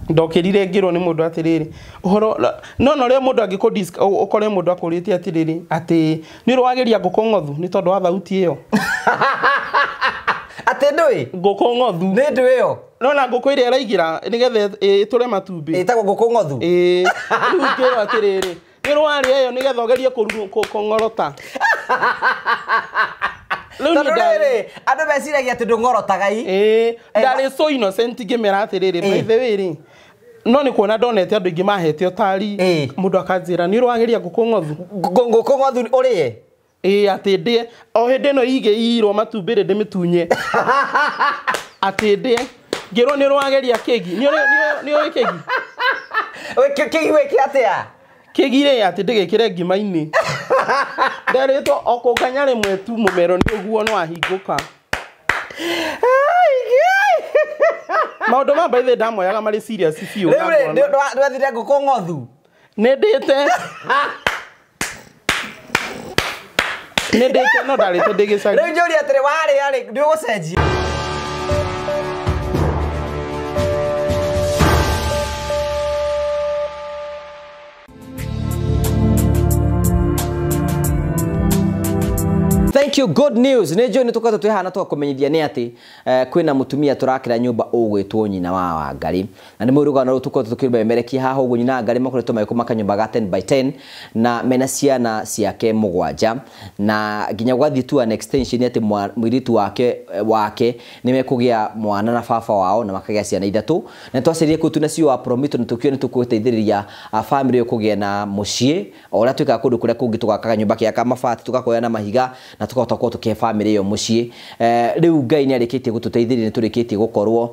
Ndokirire ngirwo ni mundu atiriri uhoro no no ria mundu angiko ukore mundu akurite atiriri ati ni rwageria ngũkũ ng'othu ni tondu wa thauti iyo ati ndui ngũkũ ng'othu ni ndui iyo no na ngũkũ iria ĩraigira nigetha ĩtũre matumbĩ ĩtagwo ngũkũ ng'othu ĩĩ rĩu ngĩrwo atiriri ni rwaria iyo nigetha ũgerie kũng'orota. Tondu rĩrĩ andũ meciragia atĩ ndũng'orotaga i ĩĩ ndarĩ so innocent ngĩmera atĩrĩrĩ by the way rĩ no nĩ kuona ndonete andũ aingĩ mahete ũtari mũndũ akanjĩra nĩ ũrwageria ngũkũ ng'othu ngũkũ ng'othu ũrĩe ĩĩ atĩ ndĩe o hĩndĩ ĩno igĩirwo matumbĩ rĩ ndĩmĩtunye atĩ ndĩe ngĩrwo nĩ ũrwageria kĩgi nĩ ũĩ kĩgi kĩgi wĩke atĩa kĩgi rĩ atĩ ndĩgĩkĩre ngima-inĩ nderĩtwo o kũnganya rĩmwe tu mũmero nĩ ũguo no ahingũka. Maũndũ ma by the way ndamoyaga marĩ serious biũ. Rĩu rĩ ndwathire ngũkũ ng'othu nĩ ndĩte nĩ ndĩte no ndarĩte ndĩ gĩcagi. Rĩu njũrie atĩrĩ warĩa rĩ nĩ ũgũcenjia. Thank you. Good news. Nĩ njũĩ nĩ tũkoretwo twĩ tũgakũmenyithia nĩ atĩ kwĩna mũtumia tũrakĩra nyũmba ũgwĩtwo nyina wa Wangari. Na nĩ mũrugano rũu tũkoretwo tũkĩmemerekia haha ũguo nyina wa Wangari makoretwo magĩkoma kanyũmba ga 10 by 10 na mena ciana ciake mũgwanja na nginya gwathiĩ tu an extension atĩ mũirĩtu wake nĩ mekũgĩa mwana na baba wao na makagĩa ciana ithatũ. Na twacerire kũu tuna cio wa Promito na tũkĩo nĩ tũkũteithĩrĩria family ĩyo kũgĩa na mũciĩ o ũrĩa twĩkaga kũndũ kũrĩa kũngĩ tũgakaga nyũmba kĩa mabati tũgakoya na mahiga na tukahota gũkorwo tũkĩhe family ĩyo mũciĩ. Rĩu Ngai nĩ arĩkĩtie gũtũteithĩrĩria nĩ tũrĩkĩtie gũkorwo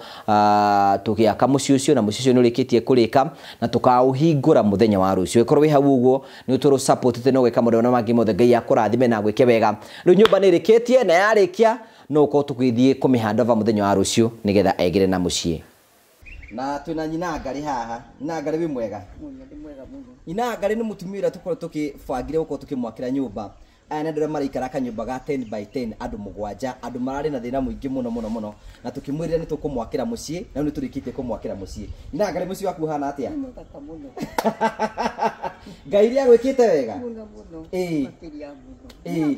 tũgĩaka mũciĩ ũcio na mũciĩ ũcio nĩ ũrĩkĩtie kũrĩka na tũkaũhingũra mũthenya wa rũciũ. Ĩkorwo wĩ hau ũguo nĩ ũtũrũ support na ũgeka maũndũ marĩa mangĩ mothe Ngai akũrathime na agwĩke wega. Rĩu nyũmba nĩ ĩrĩkĩtie na yarĩkia no ũkorwo tũgĩthiĩ kũmĩhandova mũthenya wa rũciũ nĩgetha egĩre na mũciĩ. Na twĩna nyina Wangari haha. Nyina Wangari wĩ mwega? Nyina Wangari nĩ mũtumia ũrĩa tũkorwo tũkĩbangire gũkorwo tũkĩmwakĩra nyũmba. Aya nĩ andũ arĩa maraikara kanyũmba ga 10 by 10 andũ mũgwanja andũ mararĩ na thĩna mũingĩ mũno mũno mũno na tũkĩmwĩrĩra nĩ tũkũmwakĩra mũciĩ na rĩu nĩ tũrĩkĩtie kũmwakĩra mũciĩ. Nyina Wangari mũciĩ waku ũhana atĩa? Ngai iria agwĩkĩte wega? Ĩĩ. Ĩĩ.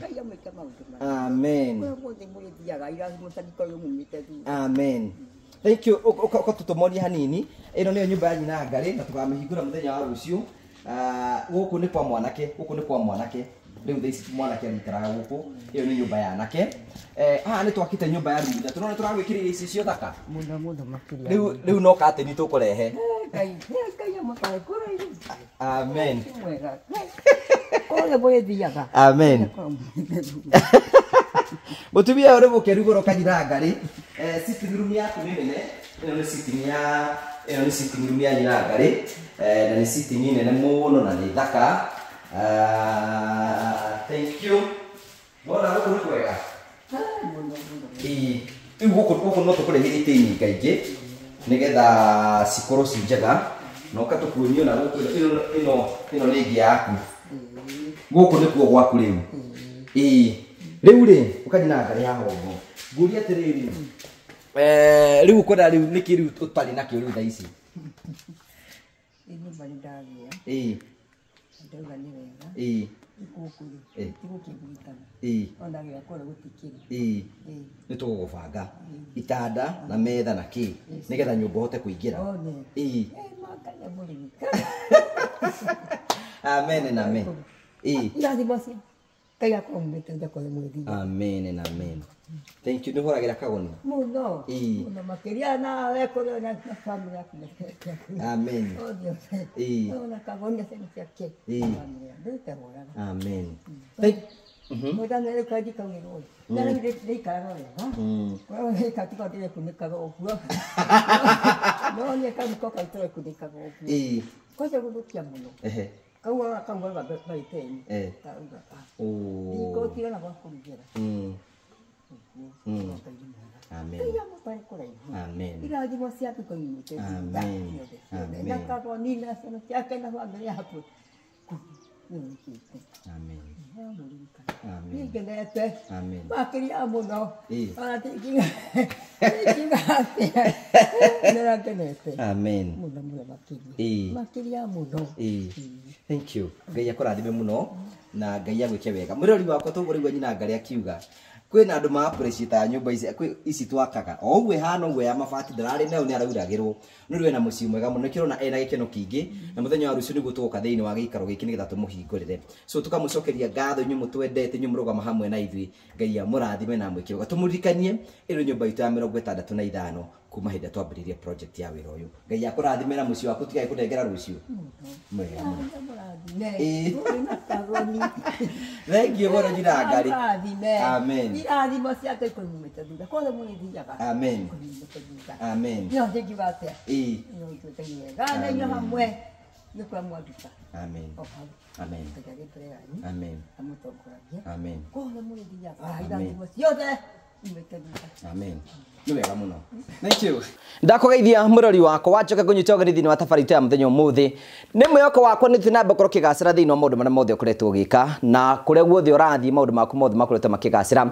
Amen. Amen. Thank you. Ũka tũtũmonie hanini ĩno nĩyo nyũmba ya nyina Wangari na tũkamĩhingũra mũthenya wa rũciũ. Gũkũ nĩ kwa mwanake, gũkũ nĩ kwa mwanake. Rĩu thaa ici mwanake arikaraga gũkũ ĩyo nĩ nyũmba ya anake. Haha nĩ twakĩte nyũmba ya rumu ithatũ no nĩ tũragwĩkĩrĩire ici cio thaka mũno mũno makĩria. Rĩu no kateni tũkũrehe. Ngai Ngai amũtware kũraihu. Amen. Kũrĩa mũrĩthiaga. Amen. Mũtumia ũyũ nĩ mũkenu mũno kanyina Wangari. Sitting room yaku nĩ nene. Ĩno nĩ sitting ya ĩno nĩ sitting room ya nyina Wangari. Na nĩ sitting nene mũno na nĩ thaka. Thank you. Mbona gũkũ nĩ kwega? Ĩĩ. Rĩu gũkũ no tũkũrehe itĩ nyingaingĩ nĩgetha cikorwo ci njega na ũka tũkuonie ona gũkũ ĩno nĩ ĩngĩ yaku. Gũkũ nĩkuo gwaku rĩu. Ĩĩ. Rĩu rĩ ũka nyina Wangari haha ũguo. Ngũrie atĩrĩrĩ. Rĩu ũkwenda rĩu nĩkĩ rĩu ũtarĩ nakĩo rĩu thaa ici? Nyũmba nĩ ndagĩa. Ĩĩ. Ndauga nĩ wega. Ĩĩ. Gũkũ rĩ tigũkĩgwitana. Ĩĩ. Ona gĩa kũrĩa gũtikĩrĩ. Ĩĩ. Nĩ tũgũgũbanga itanda na metha na kĩ nĩgetha nyũmba ũhote kũingĩra. Ĩĩ. Amen na amen. Ĩĩ. Irathimo cia Ngai akorwo mumĩte kũrĩa mũrĩthiaga. Amen na amen. Thank you. Nĩ ũhũragĩra kagoni? Mũno. Ĩĩ. Mũno makĩria na we kũrĩa na family yaku. Amen. Ĩĩ. Ona kagoni na ciana ciake. Ĩĩ. Ndĩtehũraga. Amen. Thank Mũthenya rĩu kaingĩ kaugĩrwo. Na rĩu ndĩikaraga wega. Kwa hiyo katika ndĩrekunĩkaga ũguo. No nĩ karuko kau tũrekunĩkaga ũguo. Ĩĩ. Kwaja gũthũkia mũno. Ehe. Kauga kauga by 10. Eh. Kauga. Oh. Ndikũtigana gwa kũrugĩra. Amen. Amen. Irathimo ciaku kũnyitĩte. Amen. Amen. Na kagoni na ciana ciake na family yaku. Nĩwĩkĩte. Amen. Nĩwamũririkana. Amen. Niĩ ngenete. Amen. Makĩria mũno. Ĩĩ. Ona ndingiuga atĩa. Nĩrangenete. Amen. Mũno mũno makĩria. Ĩĩ. Makĩria mũno. Ĩĩ. Thank you. Ngai akũrathime mũno na Ngai agwĩke wega. Mwĩrori wakwa tũguo nyina Ngarĩ akiuga kwĩna andũ ma appreciate nyũmba ici kwĩ ici twakaga o ũguo ĩhana ũguo ya mabati ndararĩ nayo nĩ arauragĩrwo no rĩu ena mũciĩ mwega mũno nĩkĩo ũrona ena gĩkeno kĩingĩ na mũthenya wa rũciũ nĩguo tũgoka thĩinĩ wa gĩikaro gĩkĩ nĩgetha tũmũhingũrĩre so tũkamũcokeria ngatho inyuĩ mũtwendete inyuĩ mũrũgama hamwe na ithuĩ Ngai amũrathime na amwĩke wega tũmũririkanie ĩno nyũmba itũ ya 65 kuma hĩndĩ ĩrĩa twambĩrĩirie project ya wĩra ũyũ Ngai akũrathime na mũciĩ waku tigae kũnengera rũciũ mwega mũno. Mũrathime. Ĩĩ. Mũrĩ na kagoni. Thank you mũno nyina Ngarĩ. Mũrathime. Amen. Irathimo cia Ngai kũnyumĩte thutha. Kothe mũrĩthiaga. Amen. Kũnyumĩte thutha. Amen. No ndingiuga atĩa. Ĩĩ. No nduĩke wega na inyuĩ hamwe nĩkũrĩa mwanduta. Amen. O hau. Amen. Ngai arĩ mbere yanyu. Amen. Amũtongoragie. Amen. Kothe mũrĩthiaga. Amen. Irathimo ciothe imĩte thutha. Amen. Nĩ wega mũno. Thank you. Ndakũgeithia mũrori wakwa wanjoka ngũnyita ũgeni thĩinĩ wa tabarĩra itũ ya mũthenya ũmũthĩ nĩ mwĩhoko wakwa nĩ tũnamba gũkorwo ũkĩgacĩra thĩinĩ wa maũndũ marĩa mothe ũkoretwo ũgĩka na kũrĩa guothe ũrathiĩ maũndũ maku mothe makoretwo makĩgacĩra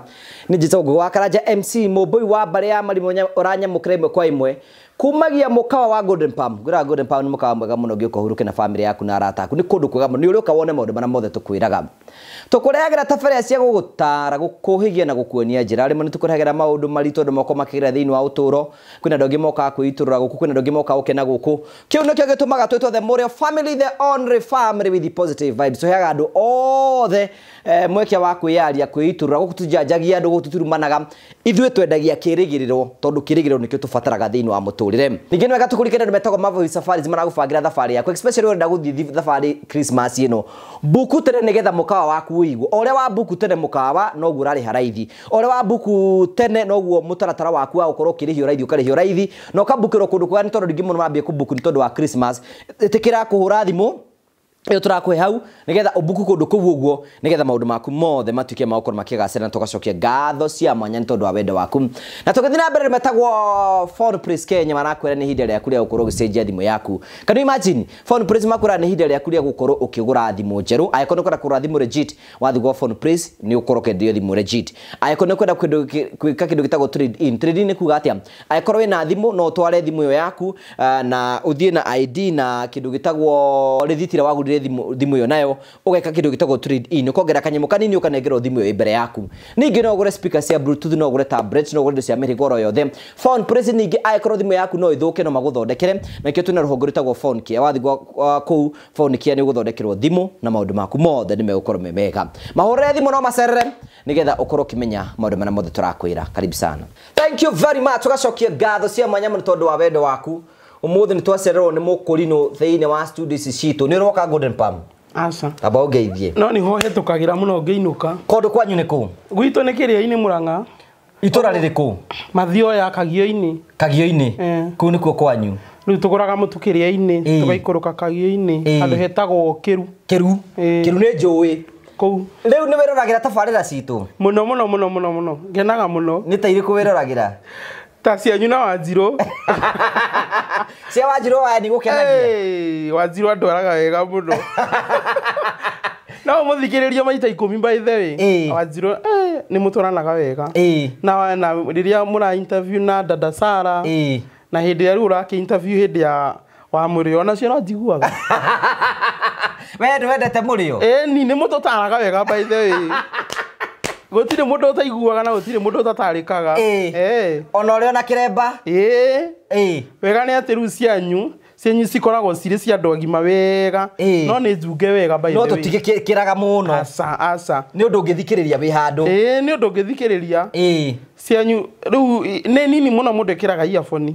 nĩ njĩtagwo Ngũgĩ wa Karanja MC mũmbũi wa mbarĩ ya marimũ ũranyamũkĩra ĩmwe kwa ĩmwe kumagia mũkawa wa Golden Palm. Ngwĩraga Golden Palm nĩ mũkawa mwega mũno ũngĩũka ũhurũke na famĩlĩ yaku na arata aku nĩ kũndũ kwega mũno nĩ ũrĩũka wone maũndũ marĩa mothe tũkwĩraga tũkũrehagĩra tabarĩra cia gũgũtara gũkũhĩgia na gũkuonia njĩra rĩmwe nĩ tũkũrehagĩra maũndũ maritũ andũ moko makĩgerera thĩinĩ wa ũtũũro kwĩna andũ angĩ mokaga kwĩitũrũra gũkũ kwĩna andũ angĩ mokaga gũkena gũkũ kĩu nĩkĩo gĩtũmaga twĩtwo the Mũrĩo family, the only family with the positive vibes tũheaga andũ othe mweke wa kwĩyaria kwĩitũrũra gũkũ tũjanjagia andũ gũkũ tũturumanaga ithuĩ twendagia kĩrĩgĩrĩro tondũ kĩrĩgĩrĩro nĩkĩo tũbataraga thĩinĩ wa mũtũrĩre ningĩ nĩ wega tũkũririkane andũ metagwo Mavoi Safaris maragũbangĩra thabarĩ yaku especially ũrenda gũthiĩ thabarĩ Christmas ĩno buku tene nĩgetha mũkawa waku ũigwo o ũrĩa wa buku tene mũkawa noguo ũrarĩha raithi o ũrĩa wa buku tene noguo mũtaratara waku wa gũkorwo ũkĩrĩhio raithi ũkarĩhio raithi na ũkabukĩrwo kũndũ kwega nĩ tondũ rĩngĩ mũno mambie kũbuku nĩ tondũ wa Christmas ĩtĩkĩra kũhũra thimũ ĩyo tũrakũhe hau nĩgetha ũbuku kũndũ kũu ũguo nĩgetha maũndũ maku mothe matuĩke ma gũkorwo makĩgacĩra na tũgacokia ngatho cia mwanya nĩ tondũ wa wendo waku na tũgĩthiĩ na mbere metagwo Phone Place Kenya marakwĩra nĩ ihinda rĩaku rĩa gũkorwo ũgĩcenjia thimũ yaku. Can you imagine Phone Place makwĩra nĩ ihinda rĩaku rĩa gũkorwo ũkĩgũra thimũ njerũ angĩkorwo nĩ ũkwenda kũgũra thimũ legit wathiĩ gwa Phone Place nĩ ũkorwo ũkĩenderio thimũ legit angĩkorwo nĩ ũkwenda gwĩka kĩndũ gĩtagwo trade in trade in nĩ kuga atĩa angĩkorwo wĩna thimũ no ũtware thimũ ĩyo yaku na ũthiĩ na ID na kĩndũ gĩtagwo rĩthiti rĩa wagũrire thimũ ĩyo nayo ũgeka kĩndũ gĩtagwo trade in ũkongera kanyamũ kanini ũkanengerwo thimũ ĩyo ĩ mbere yaku ningĩ no ũgũre speaker cia bluetooth no ũgũre tablet no ũgũre indo cia mĩhĩrĩga oro yothe Phone Place ningĩ angĩkorwo thimũ yaku no ĩthũke no magũthondekere na nĩkĩo twĩna rũhonge rwĩtagwo Phone Care wathiĩ gwa kũu Phone Care nĩ ũgũthondekerwo thimũ na maũndũ maku mothe nĩ megũkorwo me mega mahũrĩre thimũ no macerere nĩgetha ũkorwo ũkĩmenya maũndũ marĩa mothe tũrakwĩra karibu sana. Thank you very much tũgacokia ngatho cia mwanya mũno tondũ wa wendo waku ũmũthĩ nĩ twacererwo nĩ mũkũrinũ thĩinĩ wa studio ici citũ nĩ ũroka Golden Palm Aca. amba ũngeithie No nĩho hetũkagĩra mũno ngĩinũka. kũndũ kwanyu nĩ kũ Gwitũ nĩ Kĩrĩa-inĩ Mũrang'a. Itũra rĩrĩkũ Mathioya Kagio-inĩ. Kagio-inĩ kũu nĩkuo kwanyu Rĩu tũgũraga mũtu Kĩrĩa-inĩ tũgaikũrũka Kagio-inĩ handũ hetagwo Kĩru. Kĩru Kĩru nĩ njũĩ kũu. Rĩu nĩ wĩroragĩra tabarĩra citũ Mũno mũno mũno mũno mũno ngenaga mũno. Nĩ ta irĩkũ wĩroragĩra Ta cianyu na Wanjirũ. Cia Wanjirũ waya nĩ gũkenagia. Wanjirũ andwaraga wega mũno. No mũthikĩrĩrie maita 10 by the way. Wanjirũ nĩ mũtwaranaga wega. Na rĩrĩa mũra interview na Dada Sara. Na hĩndĩ ĩrĩa rĩu ũrakĩ interview hĩndĩ ya wa Mũrĩo nacio no njiguaga. We ndwendete Mũrĩo? Ni nĩ mũtũtaraga wega by the way. Gũtirĩ mũndũ ũtaiguaga na gũtirĩ mũndũ ũtatarĩkaga. Ona ũrĩa ona kĩremba. Wega nĩ atĩ rĩu cianyu cikoragwo cirĩ cia andũ agima wega no nĩ njunge wega by the way. No tũtigĩkĩraga mũno. Aca aca. Nĩ ũndũ ũngĩthikĩrĩria wĩ handũ. Nĩ ũndũ ũngĩthikĩrĩria. Cianyu rĩu nĩ nini mũno mũndũ ĩkĩraga earphone.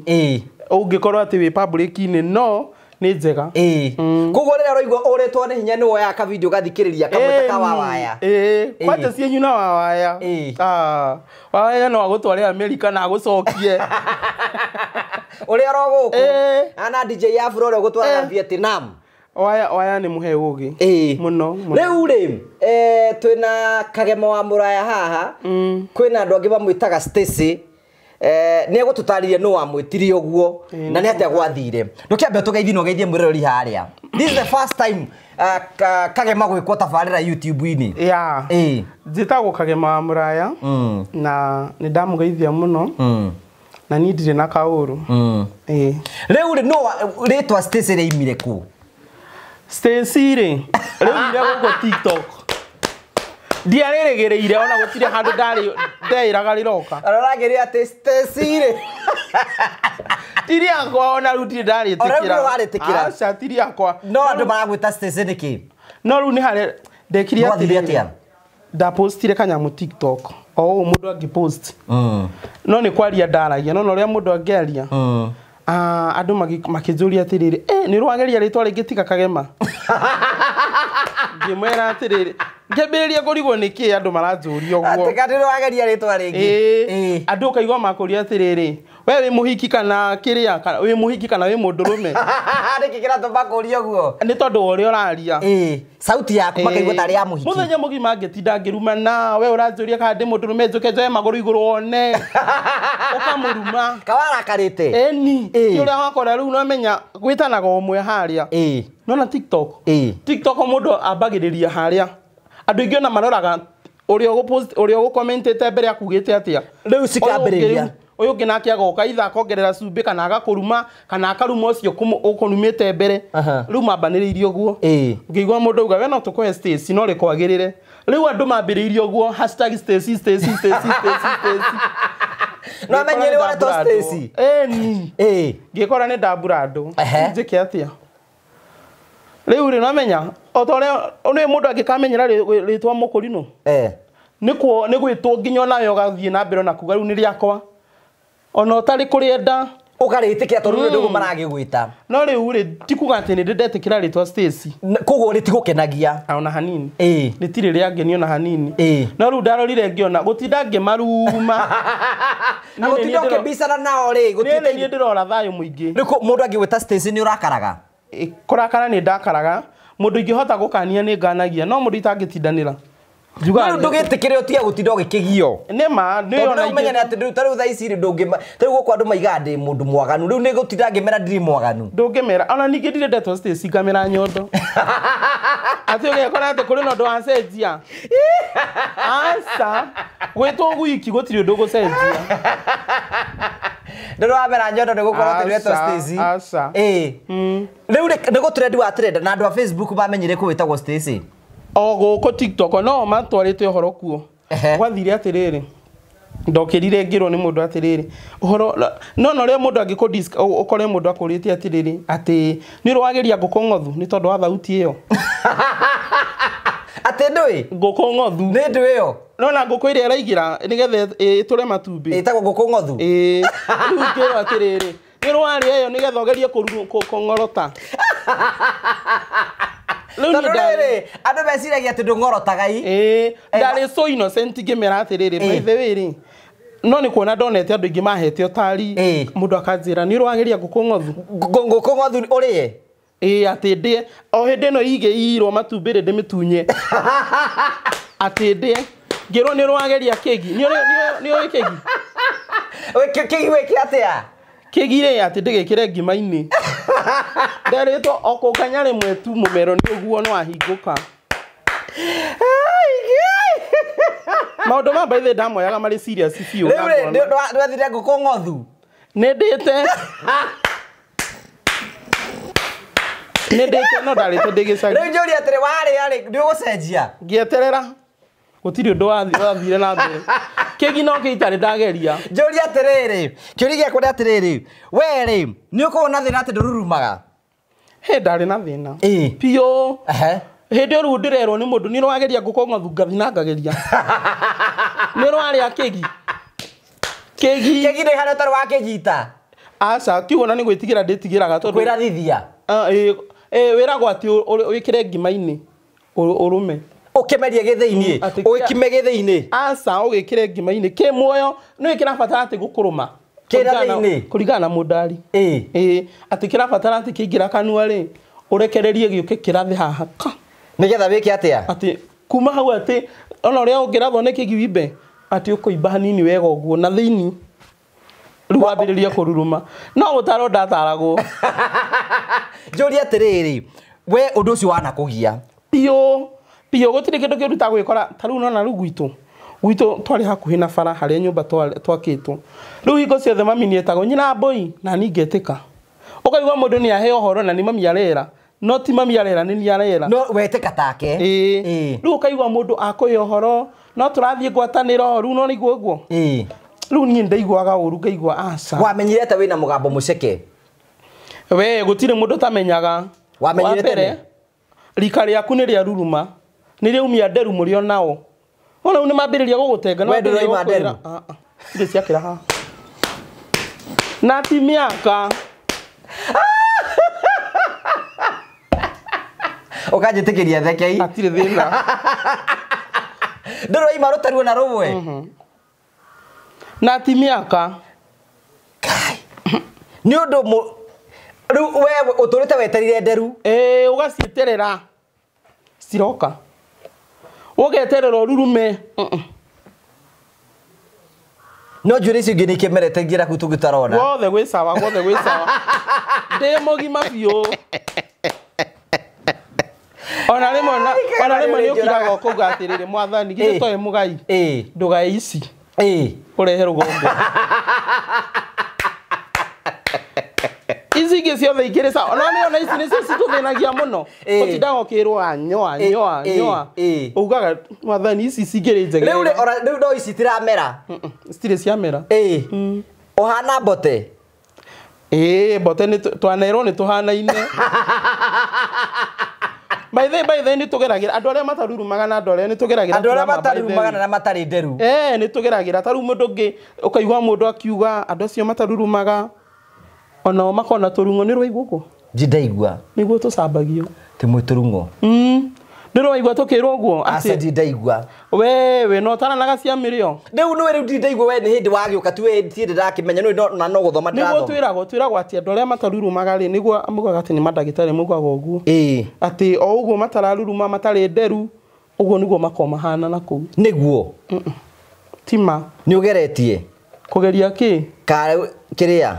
Ũngĩkorwo atĩ wĩ public-inĩ no nĩ njega. Koguo rĩrĩa ũraigua ũrĩtwo nĩ hinya nĩ woyaga ka video ũgathikĩrĩria kamwe ta ka Wawaya. Kwanja cianyu na Wawaya. Wawaya no agũtware Amerika na agũcokie. Ũrĩa oro gũkũ. Ana DJ Afro ũrĩa ũgũtwaraga Vietnam. Waya nĩ mũhe ũgĩ. Mũno mũno. Rĩu rĩ, twĩna Kagemo wa Mũraya haha. Kwĩna andũ angĩ mamwĩtaga Stacy. Nĩ egũtũtarĩria nũ wamwĩtirie ũguo na nĩ atĩa gwathire. Ndũkĩambe ũtũgeithie na ũgeithie mwĩroreri harĩa. This is the first time Kagema gwikwo tabarira YouTube-inĩ. Yeah. Njĩtagwo Kagema wa Mũraya. Na nĩ ndamũgeithia mũno. Na niĩ ndirĩ na kaũru. Rĩu rĩ no rĩtwa Stacy rĩimire kũ? Stacy rĩ rĩumire gũkũ TikTok. Ndiarĩrĩgĩrĩire ona gũtirĩ handũ ndarĩ ndeĩraga rĩroka. Aroragĩria atĩ Stacy rĩ ti rĩakwa ona rĩu ndirĩ ndarĩtĩkĩra. Ona rĩu ndũrĩ warĩtĩkĩra. Aca ti rĩakwa. No andũ maragwĩta Stacy nĩkĩ? No rĩu nĩ harĩa ndekire Gwathire atĩa? Ndapostire kanyamũ TikTok. O ũũ mũndũ angĩpost. No nĩ kwaria ndaragia no ũrĩa mũndũ angĩaria. Andũ makĩnjũria atĩrĩrĩ, nĩ ũrageria rĩtwa rĩngĩ tiga Kagema? Ngĩmwĩra atĩrĩrĩ, ngĩambĩrĩria kũrigwo nĩkĩ andũ maranjũria ũguo. Atĩ nĩ ũrageria rĩtwa rĩngĩ. Andũ ũkaigua makũria atĩrĩrĩ, we wĩ mũhiki kana kĩrĩa, wĩ mũhiki kana wĩ mũndũrũme? Nĩkĩ kĩratũma kũria ũguo? Nĩ tondũ wa ũrĩa ũraria. Sauti yaku makaigua tarĩ ya mũhiki. Mũthenya mũgima ngĩtinda ngĩrumana, we ũranjũria kana ndĩ mũndũrũme, njũke njoe magũrũ igũrũ wone. Ũkamũruma. Kawarakarĩte. Ĩni. Ti ũrĩa wakora rĩu no menya gwĩtanaga ũmwe harĩa. Nona TikTok. TikTok mũndũ ambagĩrĩria harĩa. Andũ aingĩ ona maroraga ũrĩa ũgũpost, ũrĩa ũgũcommentĩte mbere akugĩte atĩa. Rĩu cikambĩrĩria. Ũyũ ũngĩ nake agoka itha akongerera cumbĩ kana agakũruma kana akaruma ũcio ũkũrumĩte mbere. Rĩu mambanĩrĩirie ũguo. Ngĩigua mũndũ auga we no tũkũhe Stacy no rĩkwagĩrĩre. Rĩu andũ mambĩrĩirie ũguo hashtag Stacy Stacy Stacy Stacy Stacy. No amenye nĩ ũretwo Stacy. Ĩni. Ngĩkora nĩ ndambura andũ. Njĩke atĩa? Rĩu rĩ no menya o ta ũrĩa nĩ mũndũ angĩkamenyera rĩtwa mũkũrinũ. Nĩ gwĩtwo nginya onawe ũgathiĩ na mbere na kuga rĩu nĩ rĩakwa. Ona ũtarĩ kũrĩenda ũkarĩtĩkĩra tondũ rĩu nĩguo maragĩgwĩta. No rĩu rĩ ti kuga atĩ nĩ ndĩ ndetĩkĩra rĩtwa Stacy. Koguo rĩtigũkenagia. Ona hanini. Rĩtirĩ rĩangenia ona hanini. No rĩu ndarorire ngĩona gũtinda ngĩmaruma. Na gũtinda ũkĩmbicana nao rĩ, gũtinda niĩ ndĩrora thayũ mũingĩ. Rĩu mũndũ angĩgwĩta Stacy nĩ ũrakaraga? Kũrakara nĩ ndakaraga. Mũndũ ingĩhota gũkania nĩ nganagia no mũndũ itangĩtindanĩra. Rĩu ndũgĩtĩkĩre ũtige gũtinda ũgĩkĩgio. Nĩ ma nĩ ona ũmenye atĩ rĩu ta rĩu thaa ici rĩ ndũngĩ ta rĩu gũkũ andũ maigaga ndĩ mũndũ mwaganu rĩu nĩ gũtinda ngĩmera ndirĩ mwaganu. Ndũngĩmera ona ningĩ ndirĩ ndetwo Stacy ngamera nyondo. Atĩ ũgekora atĩ kũrĩ na ũndũ wacenjia. Aca gwĩtwo gwiki gũtirĩ ũndũ ũgũcenjia. Ndũrĩ wamera nyondo nĩ gũkorwo atĩ nĩwetwo Stacy. Aca. Rĩu nĩ gũtrendi wa trend na andũ a Facebook mamenyire kũwĩtagwo Stacy. O gũkũ TikTok no matwarĩte ũhoro kuo. Gwathire atĩrĩrĩ ndokĩrire ngĩrwo nĩ mũndũ atĩrĩrĩ ũhoro no no ũrĩa mũndũ angĩkũ ũkore mũndũ akũrĩte atĩrĩrĩ atĩ nĩ ũrageria ngũkũ ng'othu nĩ tondũ wa thauti ĩyo. Atĩ ndũĩ? Ngũkũ ng'othu. Nĩ ndũĩ ĩyo? Nona ngũkũ ĩrĩa ĩraigĩra nĩgetha ĩtũre matumbĩ. Ĩtagwo ngũkũ ng'othu? Ĩĩ. Rĩu ngĩrwo atĩrĩrĩ nĩ ũrarĩa ĩyo nĩgetha ũgerie kũng'orota. Tondũ rĩrĩ andũ meciragia atĩ ndũng'orotaga i. Ndarĩ so innocent ngĩmera atĩrĩrĩ by the way rĩ no nĩ kuona ndonete andũ aingĩ mahete ũtari mũndũ akanjĩra nĩ ũrageria ngũkũ ng'othu. Ngũkũ ng'othu ũrĩe? Ĩĩ atĩ ndĩe o hĩndĩ ĩno igĩirwo matumbĩ rĩ ndĩmĩtunye. Atĩ ndĩe ngĩrwo nĩ ũrageria kĩgi nĩ ũĩ kĩgi? Kĩgi wĩke atĩa? Kĩgi rĩ atĩ ndĩgĩkĩre ngima-inĩ. Nderĩtwo o kũnganya rĩmwe tu mũmero nĩ ũguo no wahingũka. Maũndũ ma by the way ndamoyaga marĩ serious biũ. Rĩu rĩ ndwathire ngũkũ ng'othu? Nĩ ndĩte. Nĩ ndĩte no ndarĩte ndĩ gĩcagi. Rĩu njũrie atĩrĩ warĩa rĩ nĩ ũgũcenjia? Ngĩeterera gũtirĩ ũndũ wathire na mbere. Kĩgi no kĩitarĩ ndageria. Njũrie atĩrĩrĩ kĩũria gĩakwa nĩ atĩrĩrĩ we rĩ nĩ ũkoragwo na thĩna atĩ ndũrurumaga? Hĩ ndarĩ na thĩna. Biũ. Hĩndĩ ĩyo rĩu ndĩrerwo nĩ mũndũ nĩ ũrageria ngũkũ ng'othu ngathi na ngageria. Nĩ ũrarĩa kĩgi? Kĩgi. Kĩgi nĩ harĩa ũtarĩ wakĩnyita? Aca kiugo na nĩ gwĩtigĩra ndĩtigĩraga tondũ kwĩrathithia. Wĩragwo atĩ wĩkĩre ngima-inĩ ũrũme. Ũkĩmerie gĩthĩinĩ ũgĩkime gĩthĩinĩ. Aca ũgĩkĩre ngima-inĩ kĩ muoyo nĩ kĩrabatara atĩ gũkũrũma. Kĩra thĩinĩ. Kũringana na mũndari. Ĩĩ atĩ kĩrabatara atĩ kĩingĩra kanua rĩ ũrekererie gĩũke kĩrathe haha ka. Nĩgetha wĩke atĩa? Atĩ kuma hau atĩ ona ũrĩa ũngĩrathwo nĩ kĩgi wimbe atĩ ũkũimba hanini wega ũguo na thĩinĩ. Rĩu wambĩrĩria kũruruma. No gũtarwo ndataragwo. Njũrie atĩrĩrĩ We ũndũ ũcio wanakũgia. Biũ biũ gũtirĩ kĩndũ kĩũru ta gwĩkora ta rĩu nona rĩu gwitũ twarĩ hakuhĩ na bara harĩa nyũmba twakĩtwo. Rĩu hingo ciothe mami nĩetagwo nyina mbũi na niĩ ngetĩka. Ũkaigua mũndũ nĩ aheo ũhoro na nĩ mami arera. No ti mami arera nĩ niĩ arera. No wetĩka take. Ĩĩ. Rĩu ũkaigua mũndũ akũhe ũhoro no tũrathiĩ ngwatanĩro rĩu no nĩguo ũguo. Ĩĩ. Rĩu niĩ ndaiguaga ũru ngaigua aca. Wamenyire atĩa wĩna mũgambo mũceke? We gũtirĩ mũndũ ũtamenyaga. Wamenyire tene? Rika rĩaku nĩ rĩa ruruma. Nĩ rĩaumia nderu mũrĩ o nao. Ona rĩu nĩ mambĩrĩria gũgũtenga. We ndũroima nderu? Ndirĩ ciakĩra haha. Na ti mĩaka. Ũkanjĩtĩkĩria thekei. Hatirĩ thĩna. Ndũroima rũtaruo na rũmwe. Na ti mĩaka. Nĩ ũndũ rĩu we ũtũrĩte weterire nderu. Ĩĩ ũgacieterera. Ciroka. Ũgeterera ũrurume. No njuĩrĩ icio ingĩ nĩ ikĩmerete ngira kũu tũngĩtarona. Guothe gwĩ sawa, guothe gwĩ sawa. Ndĩ mũgima biũ. Ona rĩmwe nĩ ũkiraga ũkauga atĩrĩrĩ mwathani githĩ toe mũgai. Ndũgae ici. Ũrehe rũgongo. Ici ingĩ ciothe ikĩrĩ sawa. Ona nĩ ona ici nĩcio citũthĩnagia mũno. Ũtindaga ũkĩrwo anyoa nyoa nyoa. Ugaga mwathani ici cingĩrĩ njega. Rĩu no ici itiramera. Citirĩ ciamera. Ũhana mbote. Ĩĩ mbote nĩ twanerwo nĩ tũhanaine. By the way nĩ tũgeragĩra andũ arĩa matarurumaga na andũ arĩa nĩ tũgeragĩra. Andũ arĩa matarurumaga na matarĩ nderu. Nĩ tũgeragĩra ta rĩu mũndũ ũngĩ ũkaigua mũndũ akiuga andũ acio matarurumaga onao makona tũrung'o nĩ rwaigua ũguo? Ndindaigua. Nĩguo tũcambagio. Ti mwĩ tũrung'o. Nĩ rwaigua tũkĩrwo ũguo atĩ ndindaigua. We no ũtaranaga cia mĩrĩo. Rĩu nĩwe rĩu ndindaigua we nĩ hĩndĩ wagĩũka tu we ti hĩndĩ ndakĩmenya nĩũĩ na no gũthoma ndĩrathoma. Nĩguo twĩragwo atĩ andũ arĩa matarurumaga rĩ nĩguo mugaga atĩ nĩ mandagĩtarĩ mugaga ũguo. Atĩ o ũguo matararuruma matarĩ nderu ũguo nĩguo makoragwo mahana na kũu. Nĩguo. Ti ma. Nĩ ũgeretie? Kũgeria kĩ? Kĩrĩa?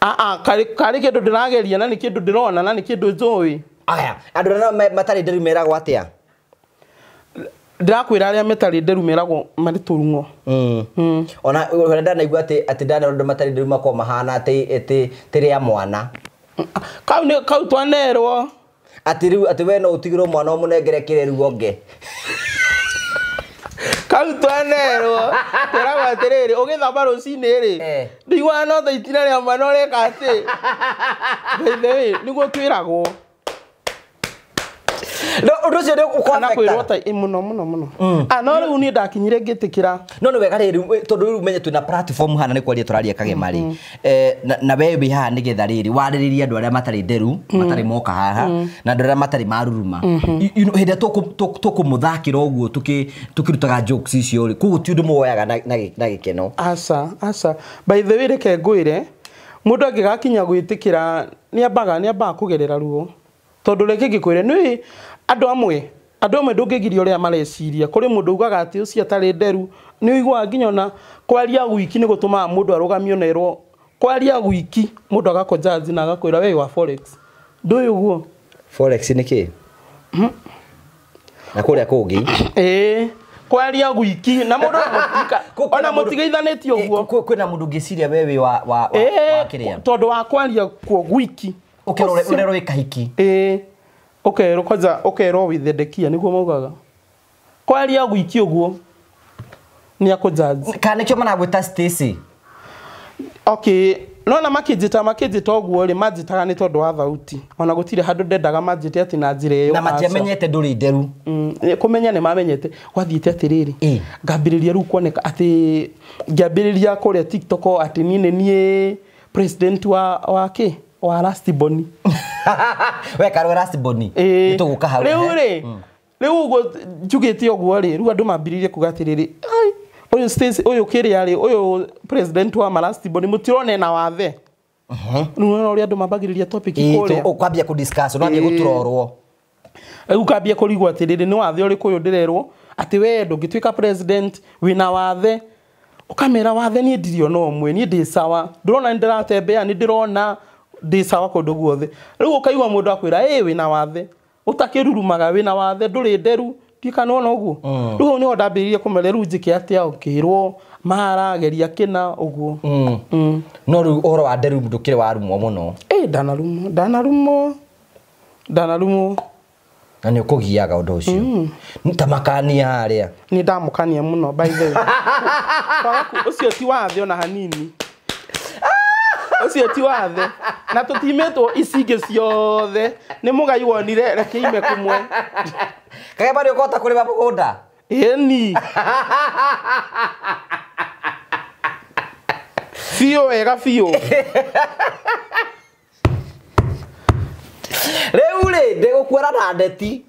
Karĩ kĩndũ ndĩrageria na nĩ kĩndũ ndĩrona na nĩ kĩndũ njũĩ. Aya, andũ arĩa matarĩ nderu meragwo atĩa? Ndĩrakwĩra arĩa matarĩ nderu meragwo marĩ tũrung'o. Ona ũrĩa ndanaigua atĩ ndana andũ matarĩ nderu makoragwo mahana atĩ rĩa mwana. Kau nĩ kau twanerwo. Atĩ rĩu atĩ we no ũtigĩrwo mwana ũmũnengere kĩreru onge. Kau twanerwo. Twĩragwo atĩrĩrĩ ũgĩthamba rũcinĩ rĩ. Ndiguaga no ta itina rĩa mwana ũreka atĩ. By the way nĩguo twĩragwo. No ũndũ ũcio nĩ ũkũ-affect-aga? Ta mũno mũno mũno. No rĩu niĩ ndakinyire ngĩtĩkĩra. No nĩ wega rĩrĩ tondũ rĩu menye twĩna platform hana nĩ kwaria tũraria Kagema rĩ. Na we wĩ haha nĩgetha rĩrĩ warĩrĩrie andũ arĩa matarĩ nderu, matarĩ moka haha na andũ arĩa matarĩ maruruma. Hĩndĩ ĩrĩa tũkũmũthakĩra ũguo tũkĩrutaga jokes icio rĩ, koguo ti ũndũ muoyaga na gĩkeno. Aca, aca. By the way reke ngwĩre, mũndũ angĩgakinya gwĩtĩkĩra nĩ ambaga kũgerera ruo. Tondũ reke ngĩkwĩre nĩ andũ amwe ndũngĩgiria ũrĩa mareciria. Kũrĩ mũndũ ugaga atĩ ũcio atarĩ nderu nĩ ũiguaga nginya ona kwaria gwiki nĩ gũtũmaga mũndũ arũgamio na erwo. Kwaria gwiki mũndũ agakũjudge na agakwĩra we wa forex. Ndũĩ ũguo? Forex nĩ kĩ? Na kũrĩa kũngĩ. Ĩĩ. Kwaria gwiki na mũndũ ona mũtigeithanĩtie ũguo. Kwĩna mũndũ ũngĩciria we wĩ wa kĩrĩa. Tondũ wa kwaria kuo gwiki. Ũkerwo ũrerwo wĩ kahiki. Ĩĩ. Ũkerwo kwanza ũkerwo wĩthendekia nĩguo maugaga. Kwaria gwiki ũguo nĩ akũjudge. Kana nĩkĩo maragwĩta Stacy? Okay, nona makĩnjĩta ũguo rĩ manjĩtaga nĩ tondũ wa thauti. Ona gũtirĩ handũ ndendaga manjĩte atĩ na njĩra ĩyo. Na matiamenyete ndũrĩ nderu. Kũmenya nĩ mamenyete. Gwathiĩte atĩrĩrĩ. Ngambĩrĩria rĩu kuoneka atĩ ngĩambĩrĩria kũrĩa TikTok atĩ niĩ nĩ niĩ president wa kĩ? Wa Last Born. We karwe Last Born. Nĩ tũgũka hau. Rĩu rĩ, rĩu ũguo njugĩte ũguo rĩ, rĩu andũ mambĩrĩirie kuga atĩrĩrĩ, ai ũyũ Stacy ũyũ kĩrĩa rĩ, ũyũ president wa Last Born mũtirona ena wathe. Rĩu nĩ ũrĩa andũ mambagĩrĩria topic kũrĩa. Ũkwambia kũ discuss, ũrambia gũtũrorwo. Rĩu ũkambia kũrigwo atĩrĩrĩ nĩ wathe ũrĩkũ ũyũ ndĩrerwo atĩ we ndũngĩtuĩka president wĩna wathe. Ũkamera wathe niĩ ndirĩ ona ũmwe, niĩ ndĩ sawa. Ndĩrona nĩ ndĩratembea, nĩ ndĩrona Ndĩ sawa kũndũ guothe. Rĩu ũkaigua mũndũ akwĩra ĩ wĩna wathe. Ũtakĩrurumaga wĩna wathe ndũrĩ nderu. Ndikana ona ũguo. Rĩu hau nĩho ndambĩrĩirie kũmera rĩu njĩke atĩa ũkĩrwo marageria kĩna ũguo. No rĩu ũhoro wa nderu ndũkĩrĩ warumwo mũno. Ĩ ndanarumwo, ndanarumwo. Ndanarumwo. Na nĩ ũkũgiaga ũndũ ũcio. Ta makania harĩa. Nĩ ndamũkania mũno by the way. Ũcio ti wathe ona hanini. Ũcio ti wathe. Na tũtimĩtwo ici ingĩ ciothe. Nĩ mũgai wonire reke ime kũmwe. Kageba nĩ ũkũhota kũrĩma mũgũnda? Ĩni. Biũ wega biũ. Rĩu rĩ ndĩgũkuona na ndeti.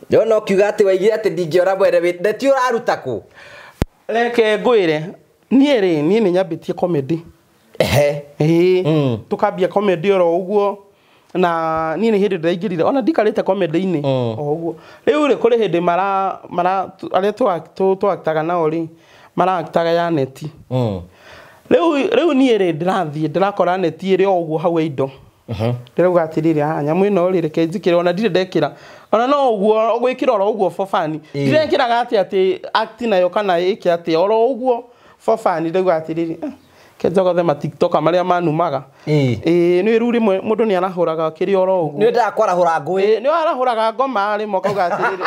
Ndĩrona ũkiuga atĩ waigire atĩ ndingĩona mwene ndeti ũraruta kũ? Reke ngwĩre niĩ rĩ niĩ nĩ nyambĩtie comedy. Ehe. Ĩĩ. Tũkambia comedy oro ũguo na niĩ nĩ hĩndĩ ndĩraingĩrire ona ndikarĩte comedy-inĩ o ũguo. Rĩu rĩ kũrĩ hĩndĩ mara arĩa tũaktaga nao rĩ maraaktaga ya neti. Rĩu niĩ rĩ ndĩrathiĩ ndĩrakora neti ĩrĩ o ũguo hau indo. Ndĩrauga atĩrĩrĩ nyamũ ĩno rĩ reke njĩkĩre ona ndirĩ ndekĩra ona no ũguo gwĩkĩra oro ũguo for fun. Ndirekĩraga atĩ atĩ act nayo kana ĩke atĩ oro ũguo for fun. Ndauga atĩrĩrĩ ke njogothe ma TikTok marĩa manumaga. Ĩĩ nĩ rĩu rĩmwe mũndũ nĩ arahũraga kĩrĩa oro ũguo. Nĩ wendaga kwarahũra ngũĩ. Nĩ arahũraga ngoma rĩmwe akauga atĩrĩrĩ nĩ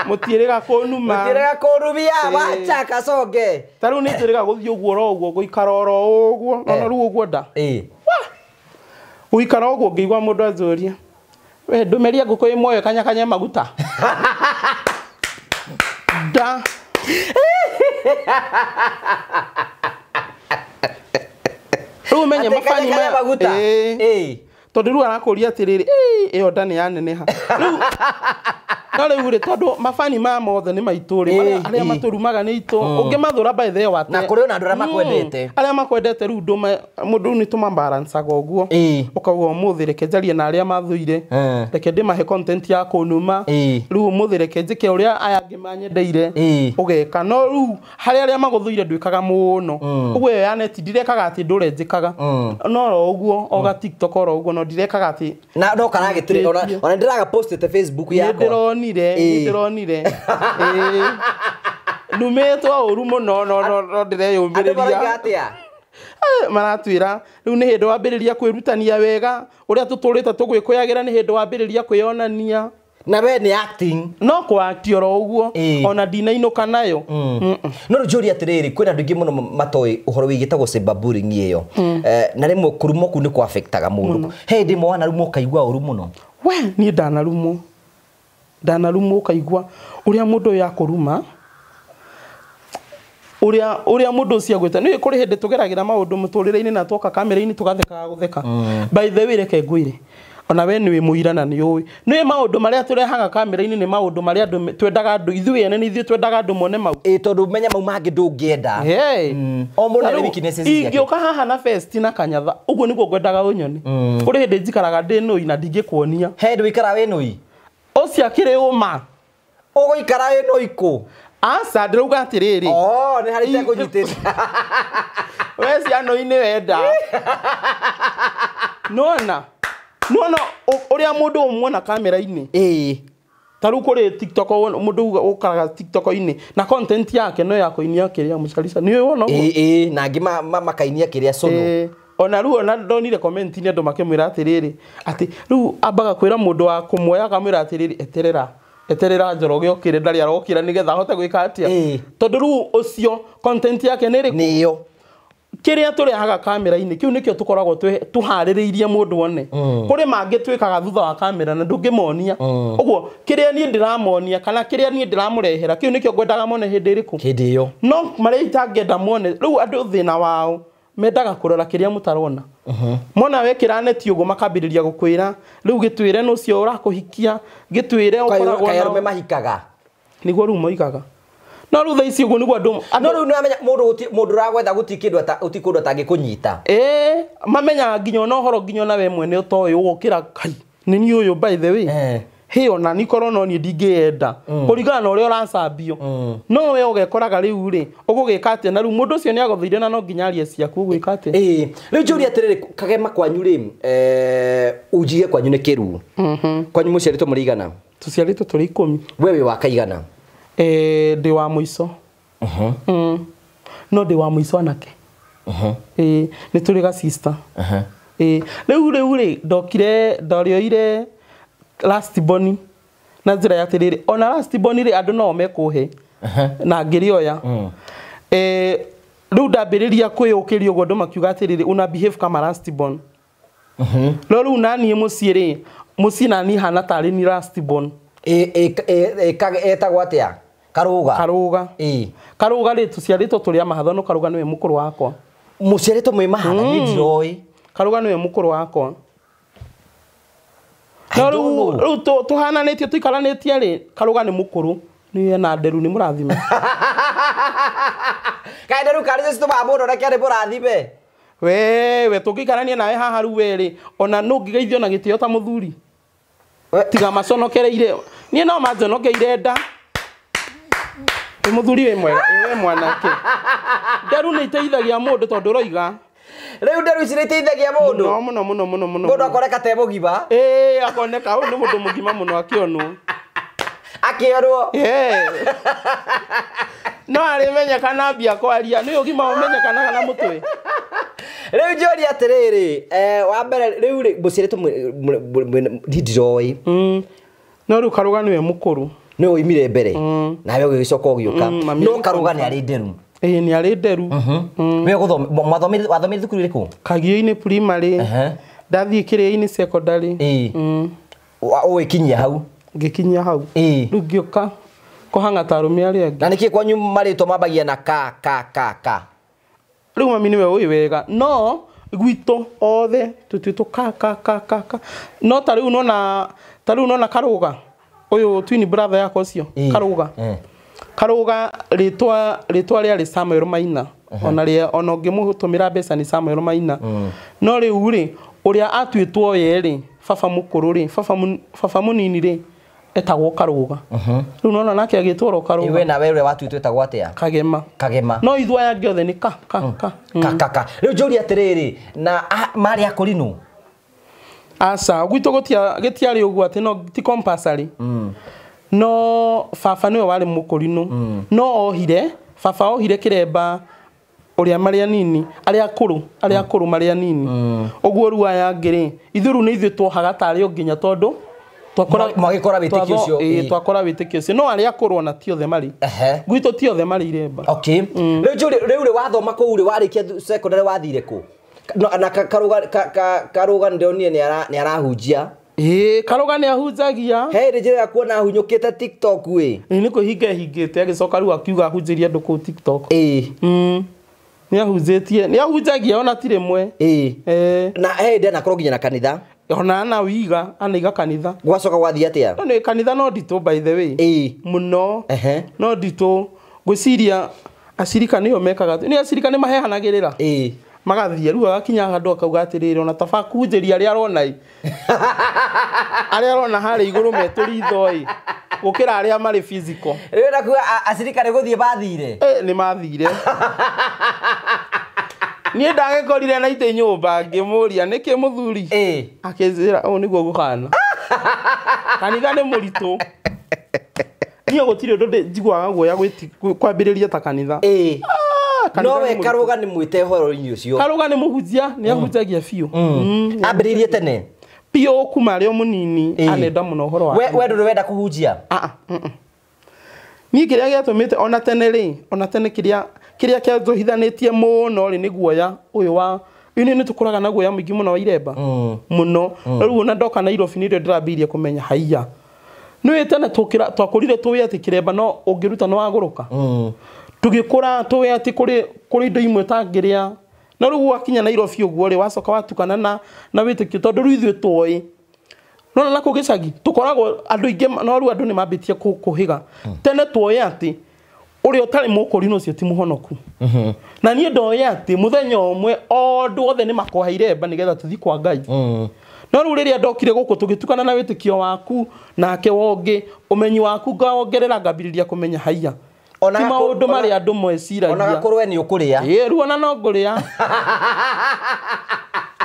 mũtiĩrĩga kũnuma. Mũtiĩrĩga kũnumia wacha kaconge. Ta rĩu nĩ njĩrĩga gũthiĩ ũguo oro ũguo gũikara oro ũguo no rĩu ũguo nda. Gũikara ũguo ngĩigua mũndũ anjũria we ndũmeria ngũkũ ĩ muoyo kanyakanya maguta. Da. Rĩu menye mabani maya maguta. Tondũ rĩu arakũria atĩrĩrĩ ĩyo nda nĩ yaneneha. Rĩu no rĩu rĩ tondũ mabani maya mothe nĩ maitũ rĩ arĩa matũrumaga nĩ itũ ũngĩmathũra by the way na kũrĩ ona andũ arĩa makwendete. Arĩa makwendete rĩu mũndũ nĩ tũmabalancaga ũguo. Ũkauga ũmũthĩ reke njarie na arĩa mathũire. Reke ndĩmahe content ya kũnuma. Rĩu ũmũthĩ reke njĩke ũrĩa aya angĩ manyendeire. Ũgeka no rĩu harĩ arĩa magũthũire ndwĩkaga mũno. Ũguo ĩyo ya neti ndirekaga atĩ ndũre njĩkaga. No oro ũguo oga TikTok oro ũguo no ndirekaga atĩ na no karagĩtĩrĩ ona ndĩraga postete Facebook yakwa. Nĩ ndĩronire. Numĩtwo ũru mũno no ndĩreyũmĩrĩria. Maratwĩra rĩu nĩ hĩndĩ wambĩrĩria kwĩrutania wega ũrĩa tũtũrĩte tũgwĩkũyagĩra nĩ hĩndĩ wambĩrĩria kwĩyonania. Na we nĩ acting. No kwa-act oro ũguo ona ndinainũka nayo. No rĩu njũrie atĩrĩrĩ kwĩna andũ aingĩ mũno matoĩ ũhoro wĩgiĩ ta cyberbullying ĩyo. Na rĩmwe kũrumwo kũu nĩ kwa-affectaga mũndũ. He hĩndĩ ĩmwe wanarumwo ũkaigua ũru mũno? We niĩ ndanarumwo. Ndanarumwo ũkaigua ũrĩa mũndũ ũyũ akũruma ũrĩa mũndũ ũcio agwĩta. Nĩ kũrĩ hĩndĩ tũgeragĩra maũndũ mũtũrĩre-inĩ na twoka kamera-inĩ tũgathekaga gũtheka. By the way reke ngwĩre ona we nĩ wĩ mũira na nĩ ũĩ. Nĩ maũndũ marĩa tũrehaga kamera-inĩ nĩ maũndũ marĩa andũ twendaga andũ ithuĩ ene nĩ ithuĩ twendaga andũ mone mau. Ĩ tondũ menya mau mangĩ ndũngĩenda. O mũndũ arĩ weaknesses ciake. Ingĩũka haha na vest na kanyatha ũguo nĩguo ngwendaga ũnyone. Kũrĩ hĩndĩ njikaraga ndĩ nũi na ndingĩkuonia. He hĩndĩ ũikaraga wĩ nũi? Ũcio akĩrĩ ũma. Ũgũikara wĩ nũi kũ? Aca ndĩrauga atĩrĩrĩ. Oh, nĩ harĩ itekũnyitĩte. We ciano-inĩ wenda. Nĩwona? Nĩwona ũrĩa mũndũ ũmuona kamera-inĩ? Ĩĩ. Ta rĩu kũrĩ TikTok mũndũ ũkaraga TikTok-inĩ na content yake no ya kũinia kĩrĩa mũcarica. Nĩ wona ũguo? Ĩĩ, na angĩ makainia kĩrĩa cũnũ. Ona rĩu ona ndonire comment-inĩ andũ makĩmwĩra atĩrĩrĩ atĩ rĩu ambaga kwĩra mũndũ wa kũmuoya akamwĩra atĩrĩrĩ eterera eterera Njoroge okĩre ndarĩ arokĩra nĩgetha ahote gwĩka atĩa. Tondũ rĩu ũcio content yake nĩ ĩrĩkũ? Nĩyo. Kĩrĩa tũrehaga kamera-inĩ kĩu nĩkĩo tũkoragwo tũharĩrĩirie mũndũ one. Kũrĩ mangĩ twĩkaga thutha wa kamera na ndũngĩmonia. Ũguo kĩrĩa niĩ ndĩramonia kana kĩrĩa niĩ ndĩramũrehera kĩu nĩkĩo ngwendaga mone hĩndĩ ĩrĩkũ? Hĩndĩ ĩyo. No marĩa itangĩenda mone rĩu andũ thĩna wao mendaga kũrora kĩrĩa mũtarona. Mona wekĩra neti ũguo makambĩrĩria gũkwĩra rĩu gĩtwĩre nũ ũcio ũrakũhikia gĩtwĩre ũkoragwo nao. Kaĩ mahikaga? Nĩguo rĩu moigaga. No rĩu thaa ici ũguo nĩguo andũ no rĩu nĩwamenya mũndũ ũragwetha gũtirĩ kĩndũ gũtirĩ kũndũ atangĩkũnyita. Ĩĩ mamenya nginya ona ũhoro nginya ona we mwene ũtoĩ ũgũkĩra kai nĩ niĩ ũyũ by the way. Hĩ ona ni korwo no niĩ ndingĩenda kũringana na ũrĩa ũracambio. No we ũgekoraga rĩu rĩ ũgũgĩka atĩa na rĩu mũndũ ũcio nĩ agũthũire na no nginya arie ciaku ũgwĩka atĩa. Ĩĩ rĩu njũrie atĩrĩrĩ Kagema kwanyu rĩ unjige kwanyu nĩ kĩruu. Kwanyu mũciarĩtwo mũrĩ igana? Tũciarĩtwo tũrĩ 10. We wĩ wa kaigana? Ndĩ wa mũico. No ndĩ wa mũico anake. Nĩ tũrĩ ga sister. Rĩu rĩ ndokire ndarĩoire last born na njĩra ya atĩrĩrĩ ona last born rĩ andũ no mekũhe na ngĩrĩoya. Rĩu ndambĩrĩria kwĩyũkĩria ũguo andũ makiuga atĩrĩrĩ una behave kama last born. No rĩu naniĩ mũciĩ rĩ mũciĩ naniĩ hana tarĩ ni last born. Etagwo atĩa? Karũga. Karũga. Karũga rĩ tũciarĩtwo tũrĩ a mahatha no Karũga nĩwe mũkũrũ wakwa. Mũciarĩtwo mwĩ mahatha niĩ ndiroĩ. Karũga nĩwe mũkũrũ wakwa. No rĩu tũhananĩtie tũikaranĩtie rĩ Karũga nĩ mũkũrũ nĩ ena nderu nĩ mũrathime. Kaĩ nderu karĩ citũmaga mũndũ oneke arĩ mũrathime? Wewe tũngĩikarania nawe haha rĩu we rĩ ona no ngĩgeithio na gĩtĩo ta mũthuri. Tiga maconokereire niĩ no manjonokeire nda. Wĩ mũthuri wĩ mwega wĩ mwanake. Nderu nĩ iteithagia mũndũ tondũ ũroiga. Rĩu nderu ici nĩ iteithagia mũndũ? Mũno mũno mũno mũno. Mũndũ akoneka te mũgima? Ĩĩ akoneka ũyũ nĩ mũndũ mũgima mũno akĩonwo. Akĩonwo? Ĩĩ. No arĩmenyekana ambia kwaria nĩ ũgima ũmenyekanaga na mũtwe. Rĩu njũrie atĩrĩrĩ wa mbere rĩu rĩ mũciarĩtwo ndiroĩ. No rĩu Karũga nĩwe mũkũrũ. Nĩwe oimire mbere nawe ũgĩgĩcoka ũgĩũka. No Karũga nĩ arĩ nderu. Ĩĩ nĩ arĩ nderu. We ũgũthoma wathomire thukuru ĩrĩkũ? Kagio-inĩ primary. Ndathiĩ Kĩrĩa-inĩ secondary. Ũgĩkinyia hau? Ngĩkinyia hau. Rĩu ngĩũka kũhang'a ta arũme arĩa angĩ. Na nĩkĩ kwanyu marĩtwa mambagia na ka ka ka ka? Rĩu mami nĩwe ũĩ wega no gwitũ othe tũtuĩtwo ka ka ka ka ka. No ta rĩu nona ta rĩu nona Karũga ũyũ twin brother yakwa ũcio Karũga. Karũga rĩtwa rĩarĩ Samuel Maina ona rĩa ona ũngĩmũtũmĩra mbeca nĩ Samuel Maina. No rĩu rĩ ũrĩa atuĩtwo ye rĩ baba mũkũrũ rĩ baba mũnini rĩ etagwo Karũga. Rĩu nona nake agĩtwo Karũga. We nawe ũrĩa watuĩtwo etagwo atĩa? Kagema. Kagema. No ithuĩ aya angĩ othe nĩ ka ka ka. Ka ka ka. Rĩu njũrie atĩrĩrĩ na marĩ akũrinũ? Aca gwitũ gĩtiarĩ ũguo atĩ no ti compulsory. No baba nĩwe warĩ mũkũrinũ. No ohire baba ohire kĩremba ũrĩa marĩ anini arĩa akũrũ marĩ anini. Ũguo rĩu aya angĩ rĩ ithuĩ rĩu nĩ ithuĩ twohaga tarĩ o nginya tondũ mwagĩkora wĩtĩkio ũcio. Ĩĩ twakora wĩtĩkio ũcio no arĩa akũrũ ona ti othe marĩ. Gwitũ ti othe marĩ iremba. Okay. Rĩu njũrie rĩu rĩ wathoma kũu rĩ warĩkia secondary wathire kũ? Na Karũga ndĩronire nĩ arahunjia. Ĩĩ Karũga nĩ ahunjagia. He rĩ njĩra ya kuona ahunyũkĩte TikTok ĩ. Ĩĩ nĩ kwĩhinga ehingĩte agĩcoka rĩu akiuga ahunjĩrie andũ kũu TikTok. Ĩĩ. Nĩ ahunjĩtie nĩ ahunjagia ona ti rĩmwe. Ĩĩ. Na he hĩndĩ anakorwo nginya na kanitha. Ona ana wiga anaiga kanitha. Gwacoka gwathiĩ atĩa? No nĩ kanitha no nditũ by the way. Ĩĩ. Mũno. No nditũ ngwĩciria acirika nĩo mekaga nĩ acirika nĩ mahehanagĩrĩra. Ĩĩ. Magathiĩ rĩu agakinya handũ akauga atĩrĩrĩ ona taba kunjĩria arĩa arona ĩ. Arĩa arona harĩa igũrũ metũritho ĩ gũkĩra arĩa marĩ physical. Rĩu nakuga acirika nĩ gũthiĩ mathire? Ĩ nĩ mathire. Niĩ ndagĩkorire na itĩ nyũmba ngĩmũria nĩkĩ mũthuri? Akĩnjĩra ũũ nĩguo gũhana. Kanitha nĩ mũritũ. Niĩ gũtirĩ ũndũ njiguaga guoya kwambĩrĩria ta kanitha. No we Karũga nĩ mwĩte ũhoro-inĩ ũcio. Karũga nĩ mũhunjia nĩ ahunjagia biũ. Ambĩrĩirie tene? Biũ kuma arĩ o mũnini anenda mũno ũhoro wa. We ndũrĩ wenda kũhunjia? Niĩ kĩrĩa gĩatũmĩte ona tene rĩ ona tene kĩrĩa kĩanjohithanĩtie mũno rĩ nĩ guoya ũyũ wa Ini nĩ tũkũraga na guoya mũingĩ mũno wa iremba. Mũno. Rĩu ona ndoka Nairobi nĩrĩo ndĩrambĩrĩirie kũmenya haiya. Nĩ tene twakũrire tũĩ atĩ kĩremba no ũngĩruta no wagũrũka. Tũgĩkũra tũĩ atĩ kũrĩ indo imwe tangĩrĩa. No rĩu wakinya Nairobi ũguo rĩ wacoka watukana na wĩtĩkio tondũ rĩu ithuĩ tũĩ. No na kũu gĩcagi tũkoragwo andũ aingĩ no rĩu andũ nĩ mambĩtie kũhĩga. Tene tũĩ atĩ Ũrĩa ũtarĩ mũkũri ũcio ti mũhonoku. Na niĩ ndoĩ atĩ mũthenya ũmwe andũ othe nĩ makoha iremba nĩgetha tũthiĩ kwa Ngai. No rĩu rĩrĩa ndokire gũkũ tũgĩtukana na wĩtĩkio waku nake wongĩ ũmenyi waku ngawongerera ngambĩrĩria kũmenya haiya. Ti maũndũ marĩa andũ meciragia. Ona gakorwo nĩ ũkũrĩa. Ĩĩ rĩu ona no ngũrĩa.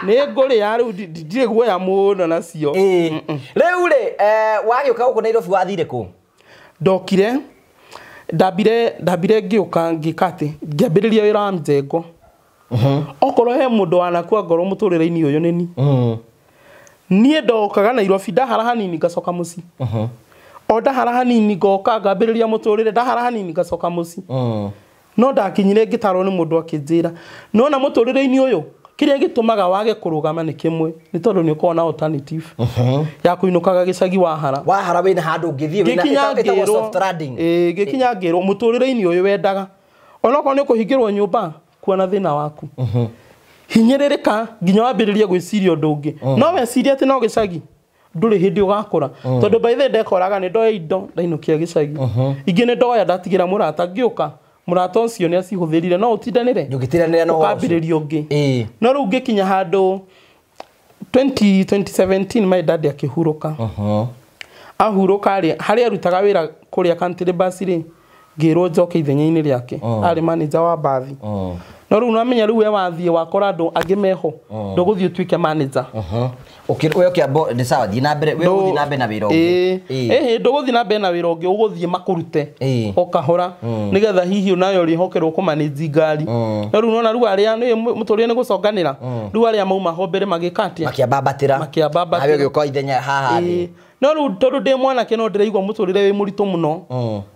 Nĩ ngũrĩa rĩu ndirĩ guoya mũno nacio. Rĩu rĩ wagĩũka gũkũ Nairobi wathire kũ? Ndokire ndambire ngĩũka ngĩka atĩ ngĩambĩrĩria wĩra wa mjengo. Okorwo he mũndũ wanakua ngoro mũtũrĩre-inĩ ũyũ nĩ niĩ. Niĩ ndokaga Nairobi ndahara hanini ngacoka mũciĩ. O ndahara hanini ngoka ngambĩrĩria mũtũrĩre ndahara hanini ngacoka mũciĩ. No ndakinyire ngĩtarwo nĩ mũndũ akĩnjĩra nona mũtũrĩre-inĩ ũyũ kĩrĩa gĩtũmaga wage kũrũgama nĩ kĩmwe nĩ tondũ nĩ ũkoragwo na alternative ya kũinũkaga gĩcagi wahara. Wahara wĩna handũ ũngĩthiĩ wĩna ĩtagwo soft landing. Ngĩkinya ngĩrwo mũtũrĩre-inĩ ũyũ wendaga onokorwo nĩ ũkũhingĩrwo nyũmba kuona thĩna waku. Hinyĩrĩrĩka nginya wambĩrĩrie gwĩciria ũndũ ũngĩ. No wecirie atĩ no gĩcagi ndũrĩ hĩndĩ ũgakũra. Tondũ by the way ndekoraga nĩ ndoya indo ndainũkia gĩcagi. Ingĩ nĩ ndoya ndatigĩra mũrata ngĩũka mũrata ũcio nĩ acihũthĩrire no ũtindanĩre. Ndũngĩtindanĩra no ũkambĩrĩria ũngĩ. No rĩu ngĩkinya handũ 2017 my dad akĩhurũka. Ahurũka rĩ harĩa arutaga wĩra kũrĩa country bus rĩ ngĩrwo njoke ithenya-inĩ rĩake. Arĩ manager wa bathi. No rĩu namenya rĩu we wathiĩ wakora andũ angĩ meho ndũgũthiĩ ũtuĩke manager. We ũkĩamba nĩ sawa thiĩ na mbere we ũgũthiĩ na mbere na wĩra ũngĩ. Ndũgũthiĩ na mbere na wĩra ũngĩ ũgũthiĩ makũrute o kahora nĩgetha hihi onawe ũrĩhokerwo kũmanage ngari. No rĩu nona rĩu arĩa nĩ mũtũrĩre nĩ gũconganĩra rĩu arĩa mauma ho mbere magĩka atĩa? Makĩambambatĩra. Makĩambambatĩra. Nawe ũgĩũka ithenya haha thĩ. No rĩu tondũ ndĩ mwanake no ndĩraigua mũtũrĩre wĩ mũritũ mũno.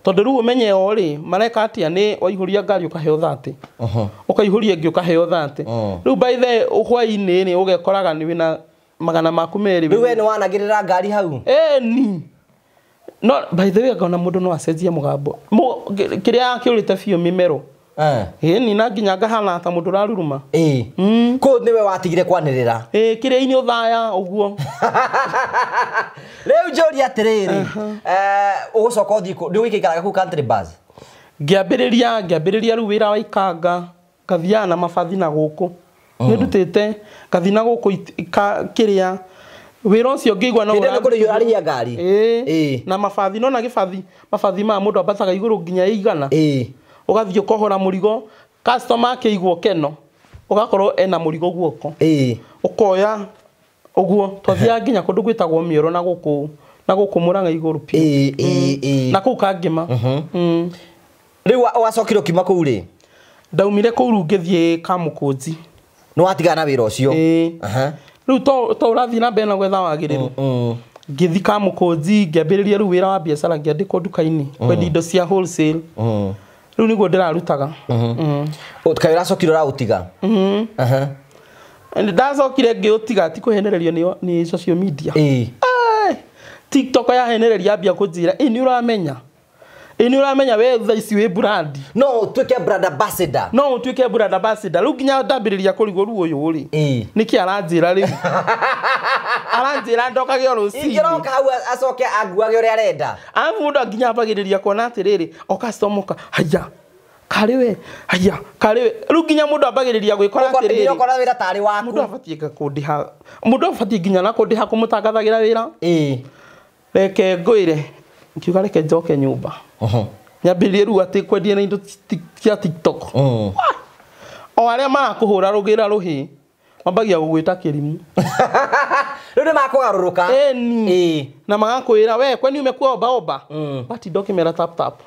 Tondũ rĩu ũmenye o rĩ mareka atĩa nĩ waihũria ngari ũkaheo 30. Ũkaihũria ĩngĩ ũkaheo 30. Rĩu by the hwaĩ-inĩ rĩ ũgekoraga nĩ wĩna magana maku merĩ. Rĩu we nĩ wanagĩrĩra ngari hau? Ĩni. No by the way ngona mũndũ no acenjie mũgambo. Kĩrĩa akĩũrĩte biũ mĩmero. Ĩni na nginya ngahana ta mũndũ ũraruruma. Kũu nĩwe watigire kwanĩrĩra. Kĩrĩa-inĩ ũthaya ũguo. Rĩu njũrie atĩrĩrĩ, ũgũcoka ũthiĩ kũ? Nĩ ũgĩikaraga kũu country bus? Ngĩambĩrĩria rĩu wĩra wa ikanga ngathiaga na mabathi na gũkũ. Nĩ ndutĩte ngathiĩ na gũkũ kĩrĩa wĩra ũcio ngĩigua no Hĩndĩ ĩyo nĩ kũrĩhia ũrarĩhia ngari? Na mabathi nona gĩbathi mabathi maya mũndũ ambataga igũrũ nginya igana. Ũgathiĩ ũkohora mũrigo customer akĩigua keno ũgakorwo ena mũrigo guoko. Ũkoya ũguo twathiaga nginya kũndũ gwĩtagwo Mĩoro na gũkũ na gũkũ Mũrang'a igũrũ biũ. Na kũu Kangĩma. Rĩu wacokire ũkiuma kũu rĩ? Ndaumire kũu rĩu ngĩthiĩ Kamũkũnji. Nĩ watigana na wĩra ũcio? Rĩu to ũrathiĩ na mbere na gwetha wagĩrĩru. Ngĩthiĩ Kamũkũnji ngĩambĩrĩria rĩu wĩra wa biacara ngĩandĩkwo nduka-inĩ kwendia indo cia wholesale. Rĩu nĩguo ndĩrarutaga. Kaĩ ũracokire ũraũtiga? Ndacokire ngĩũtiga ti kũhenererio nĩ social media. TikTok yahenereria ambia kũnjĩra ĩ nĩ ũramenya. Ĩ nĩ ũramenya we thaa ici wĩ brand. No ũtuĩke brand ambassador. No ũtuĩke brand ambassador. Rĩu nginya ndambĩrĩria kũrigwo rĩu ũyũ rĩ. Nĩkĩ aranjĩra rĩu? Aranjĩra ndokage o rũcinĩ. Ingĩroka hau acoke anguage ũrĩa arenda. Arabu mũndũ nginya ambagĩrĩria kuona atĩrĩrĩ o customer oka haya karĩ we haya karĩ we rĩu nginya mũndũ ambagĩrĩria gwĩkora atĩrĩrĩ Ũkora wĩra tarĩ waku. Mũndũ abatiĩ kũndĩha mũndũ abatiĩ nginya na kũndĩha kũmũtangathagĩra wĩra. Reke ngwĩre ngiuga reke njoke nyũmba. Nyambĩrĩrie rĩu atĩ kwendia na indo cia TikTok. O arĩa marakũhũra rũgĩra rũhĩ mambagia gũgwĩta kĩrimũ. Rĩu nĩ makũgarũrũka. Ĩni. Na magakwĩra we kwani umekuwa omba omba? Watinda ũkĩmera tap tap.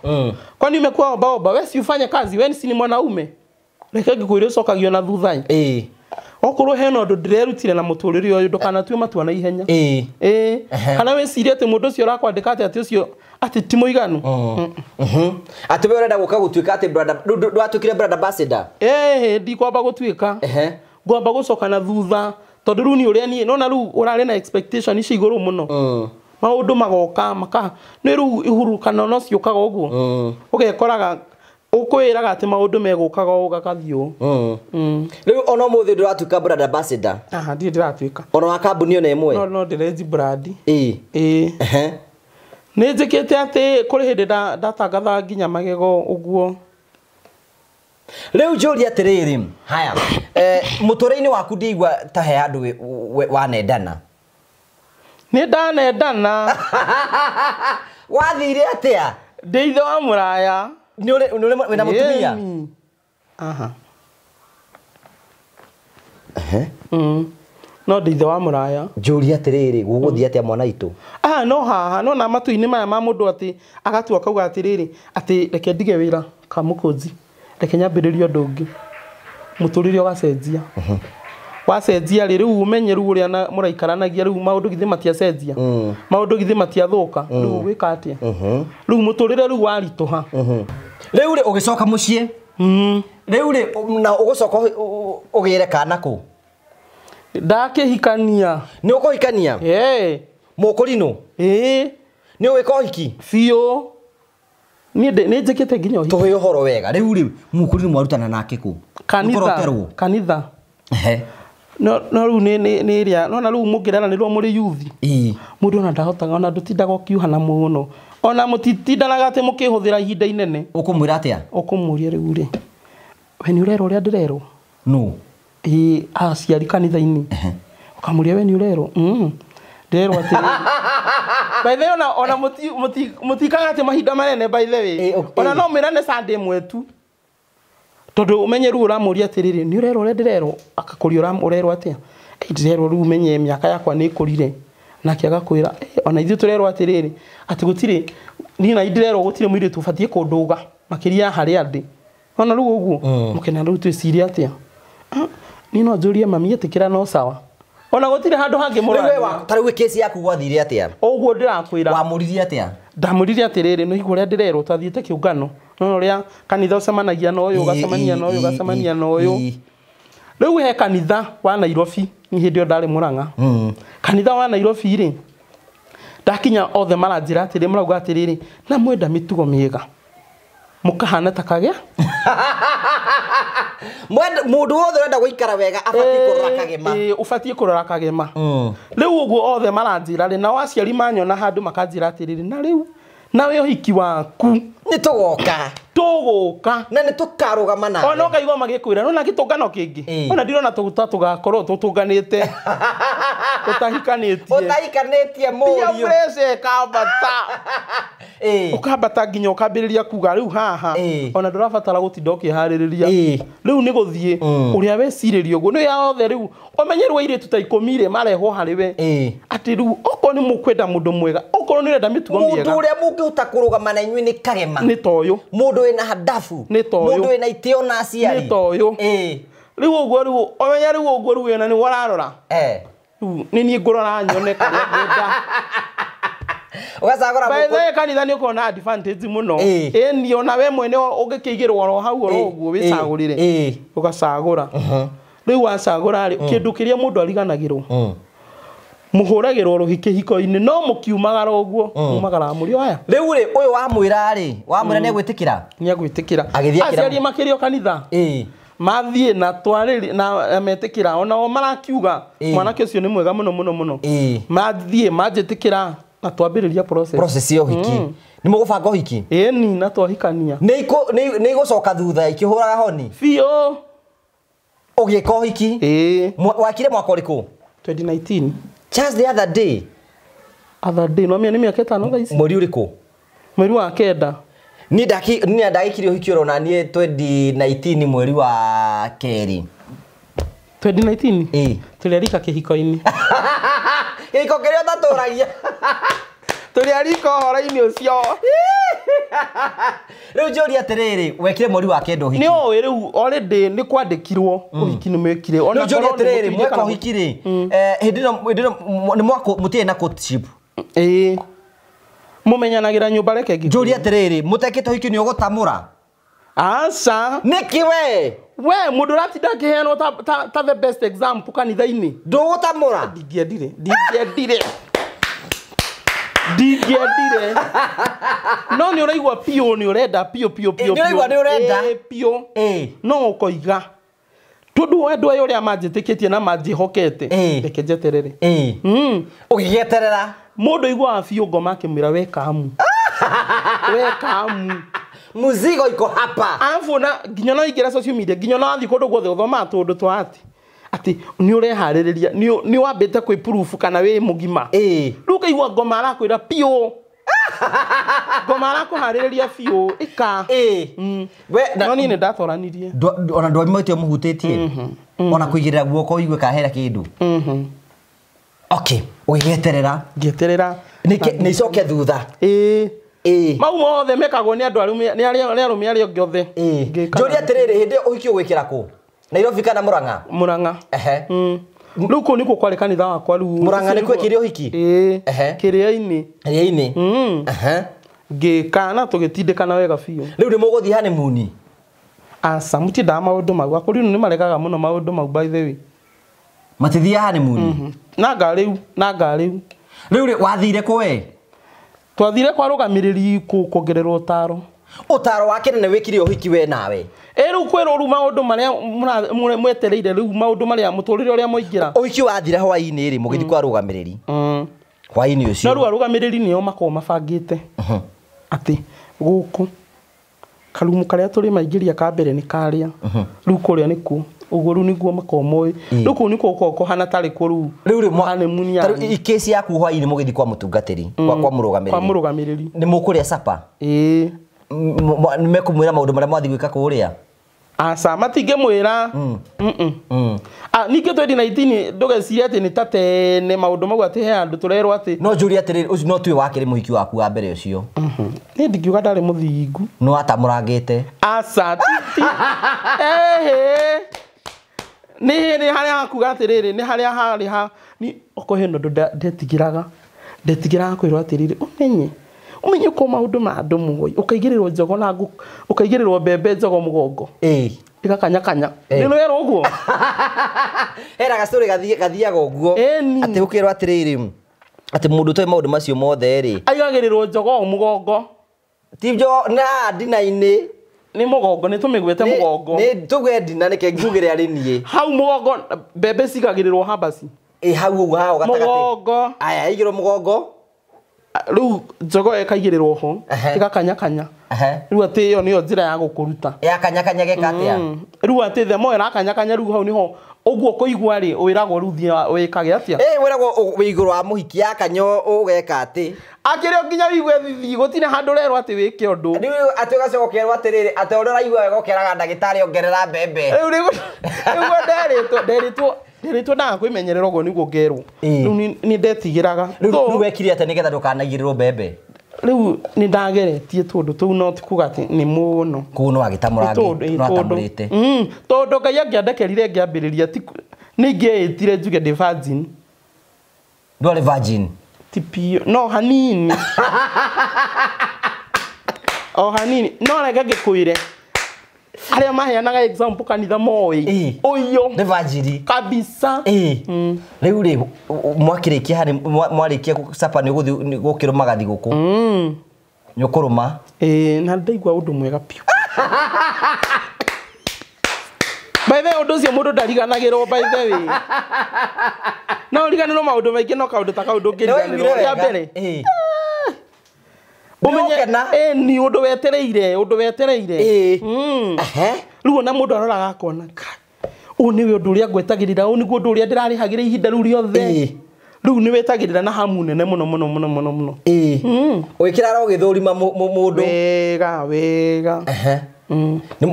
Kwani umekuwa omba omba? We si ufanye kazi, we si ni mwanaume. Reke ngĩkwĩre ũcokagio na thutha. Okorwo hena ũndũ ndĩrerutire na mũtũrĩre ũyũ ndũkanatue matua na ihenya. Kana wĩcirie atĩ mũndũ ũcio ũrakwandĩka atĩ ũcio atĩ ti mũiganu. Atĩ we ũrenda gũka gũtuĩka atĩ brand ndwatuĩkire brand ambassador? Ndikwamba gũtuĩka. Ngwamba gũcoka na thutha tondũ rĩu nĩ ũrĩa niĩ nona rĩu ũrarĩ na expectation ici igũrũ mũno. Maũndũ magoka maka nĩ rĩu ihurũkano no ciũkaga ũguo. Ũgekoraga ũkwĩraga atĩ maũndũ megũkaga ũũ gagathiĩ ũũ. Rĩu ona ũmũthĩ ndũratuĩka brand ambassador? Aha, ndirĩ ndĩratuĩka. Ona wa kambuni ona ĩmwe? No, no ndĩrenji brand. Nĩ njĩkĩte atĩ kũrĩ hĩndĩ ndatangatha nginya magego ũguo. Rĩu njũrie atĩrĩrĩ, haya, mũtũrĩre-inĩ waku ndĩigua ta he handũ wanendana. Nĩ ndanendana. Wathire atĩa? Ndĩ ithe wa mũraya. Nĩ ũrĩ wĩna mũtumia? Aha. No ndĩ ithe wa mũraya. Njũrie atĩrĩrĩ, gũgũthiĩ atĩa mwana itũ? Ah, no haha, no na matu-inĩ maya ma mũndũ atĩ agatua akauga atĩrĩrĩ, atĩ reke ndige wĩra kamũkũnji, reke nyambĩrĩrie ũndũ ũngĩ. Mũtũrĩre ũgacenjia. Wacenjia rĩ, rĩu ũmenye rĩu ũrĩa mũraikaranagia rĩu maũndũ githĩ matiacenjia. Maũndũ githĩ matiathũka. Rĩu ũgwĩka atĩa? Rĩu mũtũrĩre rĩu waritũha. Rĩu rĩ ũgĩcoka mũciĩ? Rĩu rĩ na ũgũcoka ũgĩre kana kũ? Ndakĩhikania. Nĩ ũkũhikania? Ĩĩ. Mũkũrinũ? Ĩĩ. Nĩ ũgwĩka ũhiki? Biũ. Niĩ nĩ njĩkĩte nginya ũhiki. Tũhe ũhoro wega. Rĩu rĩ mũkũrinũ mwarutana nake kũ? Kanitha. Kanitha. No no rĩu nĩ ĩrĩa no na rĩu mũngĩreranĩrwo mũrĩ youth. Ĩĩ. Mũndũ ona ndahotaga ona ndũtindaga ũkiuhana mũno. Ona mũtitindanaga atĩ mũkĩhũthĩra ihinda inene. Ũkũmwĩra atĩa? Ũkũmũria rĩu rĩ, we nĩ ũrerwo ũrĩa ndĩrerwo? No. Ĩĩ, aciari kanitha-inĩ. Ũkamũria we nĩ ũrerwo? Ndĩrerwo atĩrĩrĩ. By the way, ona mũtikaga atĩ mahinda manene by the way. Ona no mwĩrane Sunday ĩmwe tu. Tondũ ũmenye rĩu ũramũria atĩrĩrĩ, nĩ ũrerwo ũrĩa ndĩrerwo? Akakũria ũrerwo atĩa? Ndĩrerwo rĩu ũmenye mĩaka yakwa nĩ ĩkũrire. Nake agakwĩra, ona ithuĩ tũrerwo atĩrĩrĩ, atĩ gũtirĩ, niĩ na ndĩrerwo gũtirĩ mũirĩtu ũbatiĩ kũndũga makĩria harĩa ndĩ. Ona rĩu ũguo, mũkena rĩu twĩcirie atĩa? Niĩ no njũrie mami etĩkĩra no sawa. Ona gũtirĩ handũ hangĩ mũraria. Ta rĩu kesi yaku gwathire atĩa? Ũguo ndĩrakwĩra. Wamũririe atĩa? Ndamũririe atĩrĩrĩ, nĩ ũrĩa ndĩrerwo twathiĩte kĩũngano. No ũrĩa kanitha ũcemanagia na ũyũ, ũgacemania na ũyũ, ũgacemania na ũyũ. Rĩu he kanitha wa Nairobi, niĩ hĩndĩ ĩyo ndarĩ Mũrang'a. Kanitha wa Nairobi rĩ, ndakinya othe maranjĩra atĩrĩ, marauga atĩrĩrĩ, na mwenda mĩtugo mĩega. Mũkahana ta kagĩa? Mũndũ wothe ũrenda gũikara wega abatiĩ kũrora kagema. Ũbatiĩ kũrora kagema. Rĩu ũguo othe maranjĩra rĩ, nao aciari manyona handũ makanjĩra atĩrĩrĩ, na rĩu nawe ũhiki waku nĩ tũgoka. Tũgũka. Na nĩ tũkarũgama nawe. Ona ũkaigua magĩkwĩra, nona gĩtũngano kĩngĩ. Ona ndirona ta tũgakorwo tũtũnganĩte. Tũtahikanĩtie. Ũtahikanĩtie mũriũ. Tia pressure ĩkambata. Ũkambata nginya ũkambĩrĩria kuga rĩu haha. Ona ndũrabatara gũtinda ũkĩharĩrĩria. Rĩu nĩ gũthiĩ ũrĩa wecirĩria ũguo. Nĩ ya othe rĩu ũmenye rĩu airĩtu ta 10 rĩ marehwo harĩ we. Atĩ rĩu okorwo nĩ mũkwenda mũndũ mwega, okorwo nĩ ũrenda mĩtugo mĩega. Mũndũ ũrĩa mũngĩhota kũrũgama na inyuĩ nĩ kagema. Nĩ ta ũyũ. Mũndũ wĩna handabu. Nĩ ta ũyũ. Mũndũ wĩna itĩo na aciari. Nĩ ta ũyũ. Rĩu ũguo rĩu ũmenye rĩu ũguo rĩu wĩna nĩ ũrarora. Rĩu nĩ niĩ ngũrora nyone karĩa ngwenda. Ũgacagũra By the way, kanitha nĩ ũkoragwo na advantage mũno. Ĩni ona we mwene ũngĩkĩigĩrwo oro hau oro ũguo wĩcagũrĩre. Ũgacagũra. Rĩu wacagũra rĩ, kĩndũ kĩrĩa mũndũ ariganagĩrwo. Mũhũragĩrwo rũhĩ kĩhiko-inĩ no mũkiumagara ũguo, mumagara mũrĩ aya. Rĩu rĩ, ũyũ wamwĩra rĩ, wamwĩra nĩ egwĩtĩkĩra? Nĩ egwĩtĩkĩra. Agĩthiĩ akĩra Aciari makĩrio kanitha. Mathiĩ na twarĩri na metĩkĩra ona o marakiuga mwanake ũcio nĩ mwega mũno mũno mũno. Mathiĩ manjĩtĩkĩra na twambĩrĩria process. Process ya ũhiki. Nĩ mũgũbanga ũhiki? Ĩni na twahikania. Nĩ igũcoka thutha ikĩhũraga honi? Biũ. Ũgĩka ũhiki? Ĩĩ. Wakire mwaka ũrĩkũ? 2019. Just the other day. Other day, no nĩ mĩaka ĩtano thaa ici. Mweri ũrĩkũ? Mweri wa kenda. Niĩ ndagĩkire ũhiki oro na niĩ 2019 mweri wa kerĩ. 2019? Ĩĩ. Tũrĩ arika kĩhiko-inĩ. Kĩhiko kĩrĩa ũtatũragia. Tũrĩ arika ũhoro-inĩ ũcio. Rĩu njũrie atĩrĩrĩ, wekire mweri wa kenda ũhiki. Nĩ ũĩ rĩu already nĩ kwandĩkirwo ũhiki nĩ mwekire. Rĩu njũrie atĩrĩrĩ, mweka ũhiki rĩ, hĩndĩ ĩno nĩ mwaka mũtirĩ na courtship. Ĩĩ. Mũmenyanagĩra nyũmba reke ngĩkwĩre. Njũrie atĩrĩrĩ, mũtekĩte ũhiki nĩ ũgũtamũra? Aca. Nĩkĩ we? We mũndũ ũratinda akĩheanwo ta the best example kanitha-inĩ. Ndũgũtamũra? Ndingĩendire. Ndingĩendire. Ndingĩendire. No nĩ ũraigua biũ nĩ ũrenda biũ biũ biũ. Nĩ ũraigua nĩ ũrenda. Biũ. No ũkoiga. Tondũ andũ aya ũrĩa manjĩtĩkĩtie na manjĩhokete. Reke njeterere. Ũgĩgĩeterera? Mũndũ aiguaga biũ ngoma akĩmwĩra we kamu. We kamu. Muzigo iko hapa. Arabu na nginya no ingĩra social media nginya no athiĩ kũndũ guothe ũthomaga tũũndũ twa atĩ atĩ nĩ ũreharĩrĩria nĩ wambĩte kwĩ proof kana wĩ mũgima. Rĩu ũkaigua ngoma arakwĩra biũ. Ngoma arakũharĩrĩria biũ ĩka. No niĩ nĩ ndatoranirie. Ona ndwari mwĩtio mũhutĩtie. Ona kũigĩrĩra guoko ũigue kahera kĩndũ. Okay, ũgĩeterera. Ngĩeterera. Nĩ icoke thutha. Mau mothe mekagwo nĩ andũ arũme nĩ arũme arĩa angĩ othe. Njũria atĩrĩrĩ, hĩndĩ ĩyo ũhiki ũgwĩkĩra kũ? Nairobi kana Murang'a? Murang'a. Rĩu kũu nĩkuo kwarĩ kanitha wakwa rĩu. Murang'a nĩkuo ekĩire ũhiki? Kĩrĩa-inĩ. Kĩrĩa-inĩ. Ngĩka na tũgĩtindĩkana wega biũ. Rĩu nĩ mũgũthiĩ honeymoon? Aca, mũtiendaga maũndũ mau. Akũrinũ nĩ maregaga mũno maũndũ mau by the way. Matithiaga honeymoon? Nanga rĩu, nanga rĩu. Rĩu rĩ wathire kũ we? Twathire kwa rũgamĩrĩri kuongererwo ũtaro. Ũtaro wa kĩnene wĩkire ũhiki we nawe? Rĩu kwĩrwo rĩu maũndũ marĩa mwetereire rĩu maũndũ marĩa mũtũrĩre ũrĩa mwaingĩra. Ũhiki wathire hwaĩ-inĩ rĩ mũgĩthiĩ kwa rũgamĩrĩri. Hwaĩ-inĩ ũcio. No rĩu arũgamĩrĩri nĩo makoragwo mabangĩte. Atĩ gũkũ karumu karĩa tũrĩ maingĩria ka mbere nĩ karĩa. Rĩu kũrĩa nĩkuo. Ũguo rĩu nĩguo makoragwo moĩ. Rĩu kũu nĩkuo gũkoragwo kũhana tarĩ kuo rĩu. Rĩu rĩ honeymoon ya. Tarĩu kesi yaku hwaĩ-inĩ mũgĩthiĩ kwa mũtungatĩri, kwa mũrũgamĩrĩri. Kwa mũrũgamĩrĩri. Nĩ mũkũrĩa sapa? Ĩĩ. Nĩ mekũmwĩra maũndũ marĩa mwathiĩ gwĩka kũrĩa? Aca, matingĩmwĩra. Ningĩ 2019 ndũgecirie atĩ nĩ ta tene maũndũ mau atĩ he andũ tũrerwo atĩ. No njũrie atĩrĩrĩ, ũcio no tuwe wakĩrĩ mũhiki waku wa mbere ũcio. Niĩ ndingiuga ndarĩ mũthingu. No atamũrangĩte. Aca, ti. Nĩ nĩ harĩa hakuga atĩrĩrĩ, nĩ harĩa harĩ ha ni okorwo hena ũndũ ndetigĩraga. Ndetigĩraga kwĩrwo atĩrĩrĩ, ũmenye. Ũmenye ko maũndũ ma andũ mũgoi, ũkaigĩrĩrwo njogo na ngũ, ũkaigĩrĩrwo mbembe njogo mũgongo. Ĩgakanyakanya. Nĩ wero ũguo? Hena gacũrĩ gathiaga ũguo. Atĩ ũkĩrwo atĩrĩrĩ, atĩ mũndũ ũtoĩ maũndũ macio mothe rĩ. Aigagĩrĩrwo njogo o mũgongo. Ti njogo na ndina-inĩ. Nĩ mũgongo, nĩ tũmĩgwĩte mũgongo. Nĩ tuge ndina nĩke ngugĩre arĩ niĩ. Hau mũgongo mbembe cigagĩrĩrwo hambaci. Hau ũguo hau gatagatĩ. Mũgongo. Aya, ĩigĩrwo mũgongo. Rĩu njogo ĩkaigĩrĩrwo ho, ĩgakanyakanya. Rĩu atĩ ĩyo nĩyo njĩra ya gũkũruta. Yakanyakanya geka atĩa? Rĩu atĩ the more ĩrakanyakanya rĩu hau nĩho ũguo kũigua rĩ, wĩragwo rĩu thiĩ wĩkage atĩa? Wĩragwo wĩ igũrũ wa mũhiki yakanya ũgeka atĩ. Akĩrĩ o nginya wĩigue thithi, gũtirĩ handũ ũrerwo atĩ wĩke ũndũ. Rĩu atĩ ũgacoka ũkerwo atĩrĩrĩ, atĩ ũrĩa ũraigua wega ũkeraga ndagĩtarĩ ongerera mbembe. Rĩu nĩguo nderĩtwo ndaga kwĩmenyerera ũguo nĩguo ngerwo. Rĩu nĩ ndetigĩraga. Rĩu wekire atĩa nĩgetha ndũkanaigĩrĩrwo mbembe? Rĩu nĩ ndageretie tũndũ tũu no ti kuga atĩ nĩ mũno. Kũu no agĩtamũrangĩte, no atamũrĩte. Tondũ Ngai angĩandekerire ngĩambĩrĩria ti nĩ ingĩeĩtire njuge ndĩ virgin. Ndwarĩ virgin? Ti biũ, no hanini. O hanini. No reke ngĩkwĩre. Arĩa maheanaga example kanitha moĩ. Ũyũ. Nĩ virgin. Kabisa. Rĩu rĩ mwakĩrĩkia harĩ mwarĩkia sapa nĩ ũgũthiĩ gũkĩrũmaga thigũkũ. Nĩ ũkũrũma. Na ndaigua ũndũ mwega biũ. By the way, ũndũ ũcio mũndũ ndariganagĩrwo by the way. No ũriganĩrwo maũndũ maingĩ no kaũndũ ta kau ndũngĩriganĩrwo. Rĩa mbere. Ũmenye nĩ ũndũ wetereire, ũndũ wetereire. Rĩu ona mũndũ aroraga akona, ũyũ nĩwe ũndũ ũrĩa ngwetagĩrĩra, ũyũ nĩguo ũndũ ũrĩa ndĩrarĩhagĩra ihinda rĩu rĩothe. Rĩu nĩ wetagĩrĩra na hamu nene mũno mũno mũno mũno mũno. Ũgĩkĩrara ũgĩthũrima mũndũ. Wega, wega. Nĩ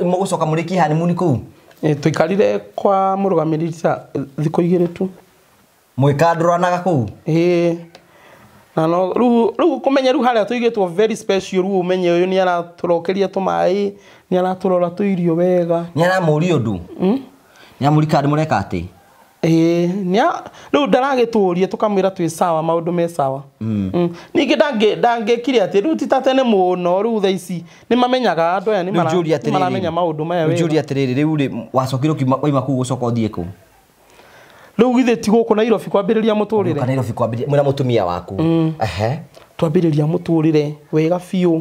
mũgũcoka mũrĩkie honeymoon kũu? Tũikarire kwa mũrũgamĩrĩri ta thikũ igĩrĩ tu. Mũgĩkandũranaga kũu? Na no rĩu kũmenya rĩu harĩa tũigĩtwo very special rĩu ũmenye ũyũ nĩ aratũrokeria tũmaĩ, nĩ aratũrora tũirio wega. Nĩ aramũria ũndũ? Nĩ aramũria kana mũreka atĩ? Rĩu ndaragĩtũria tũkamwĩra twĩ sawa, maũndũ me sawa. Ningĩ ndangĩkire atĩ rĩu ti ta tene mũno, rĩu thaa ici nĩ mamenyaga andũ aya nĩ maramenya maũndũ maya wega. Njũria atĩrĩrĩ, rĩu rĩ wacokire ũkiuma waima kũu gũcoka ũthiĩ kũ? Rĩu githĩ ti gũkũ Nairobi kwambĩrĩria mũtũrĩre? Gũka Nairobi kwambĩrĩria mwĩna mũtumia waku. Twambĩrĩria mũtũrĩre wega biũ.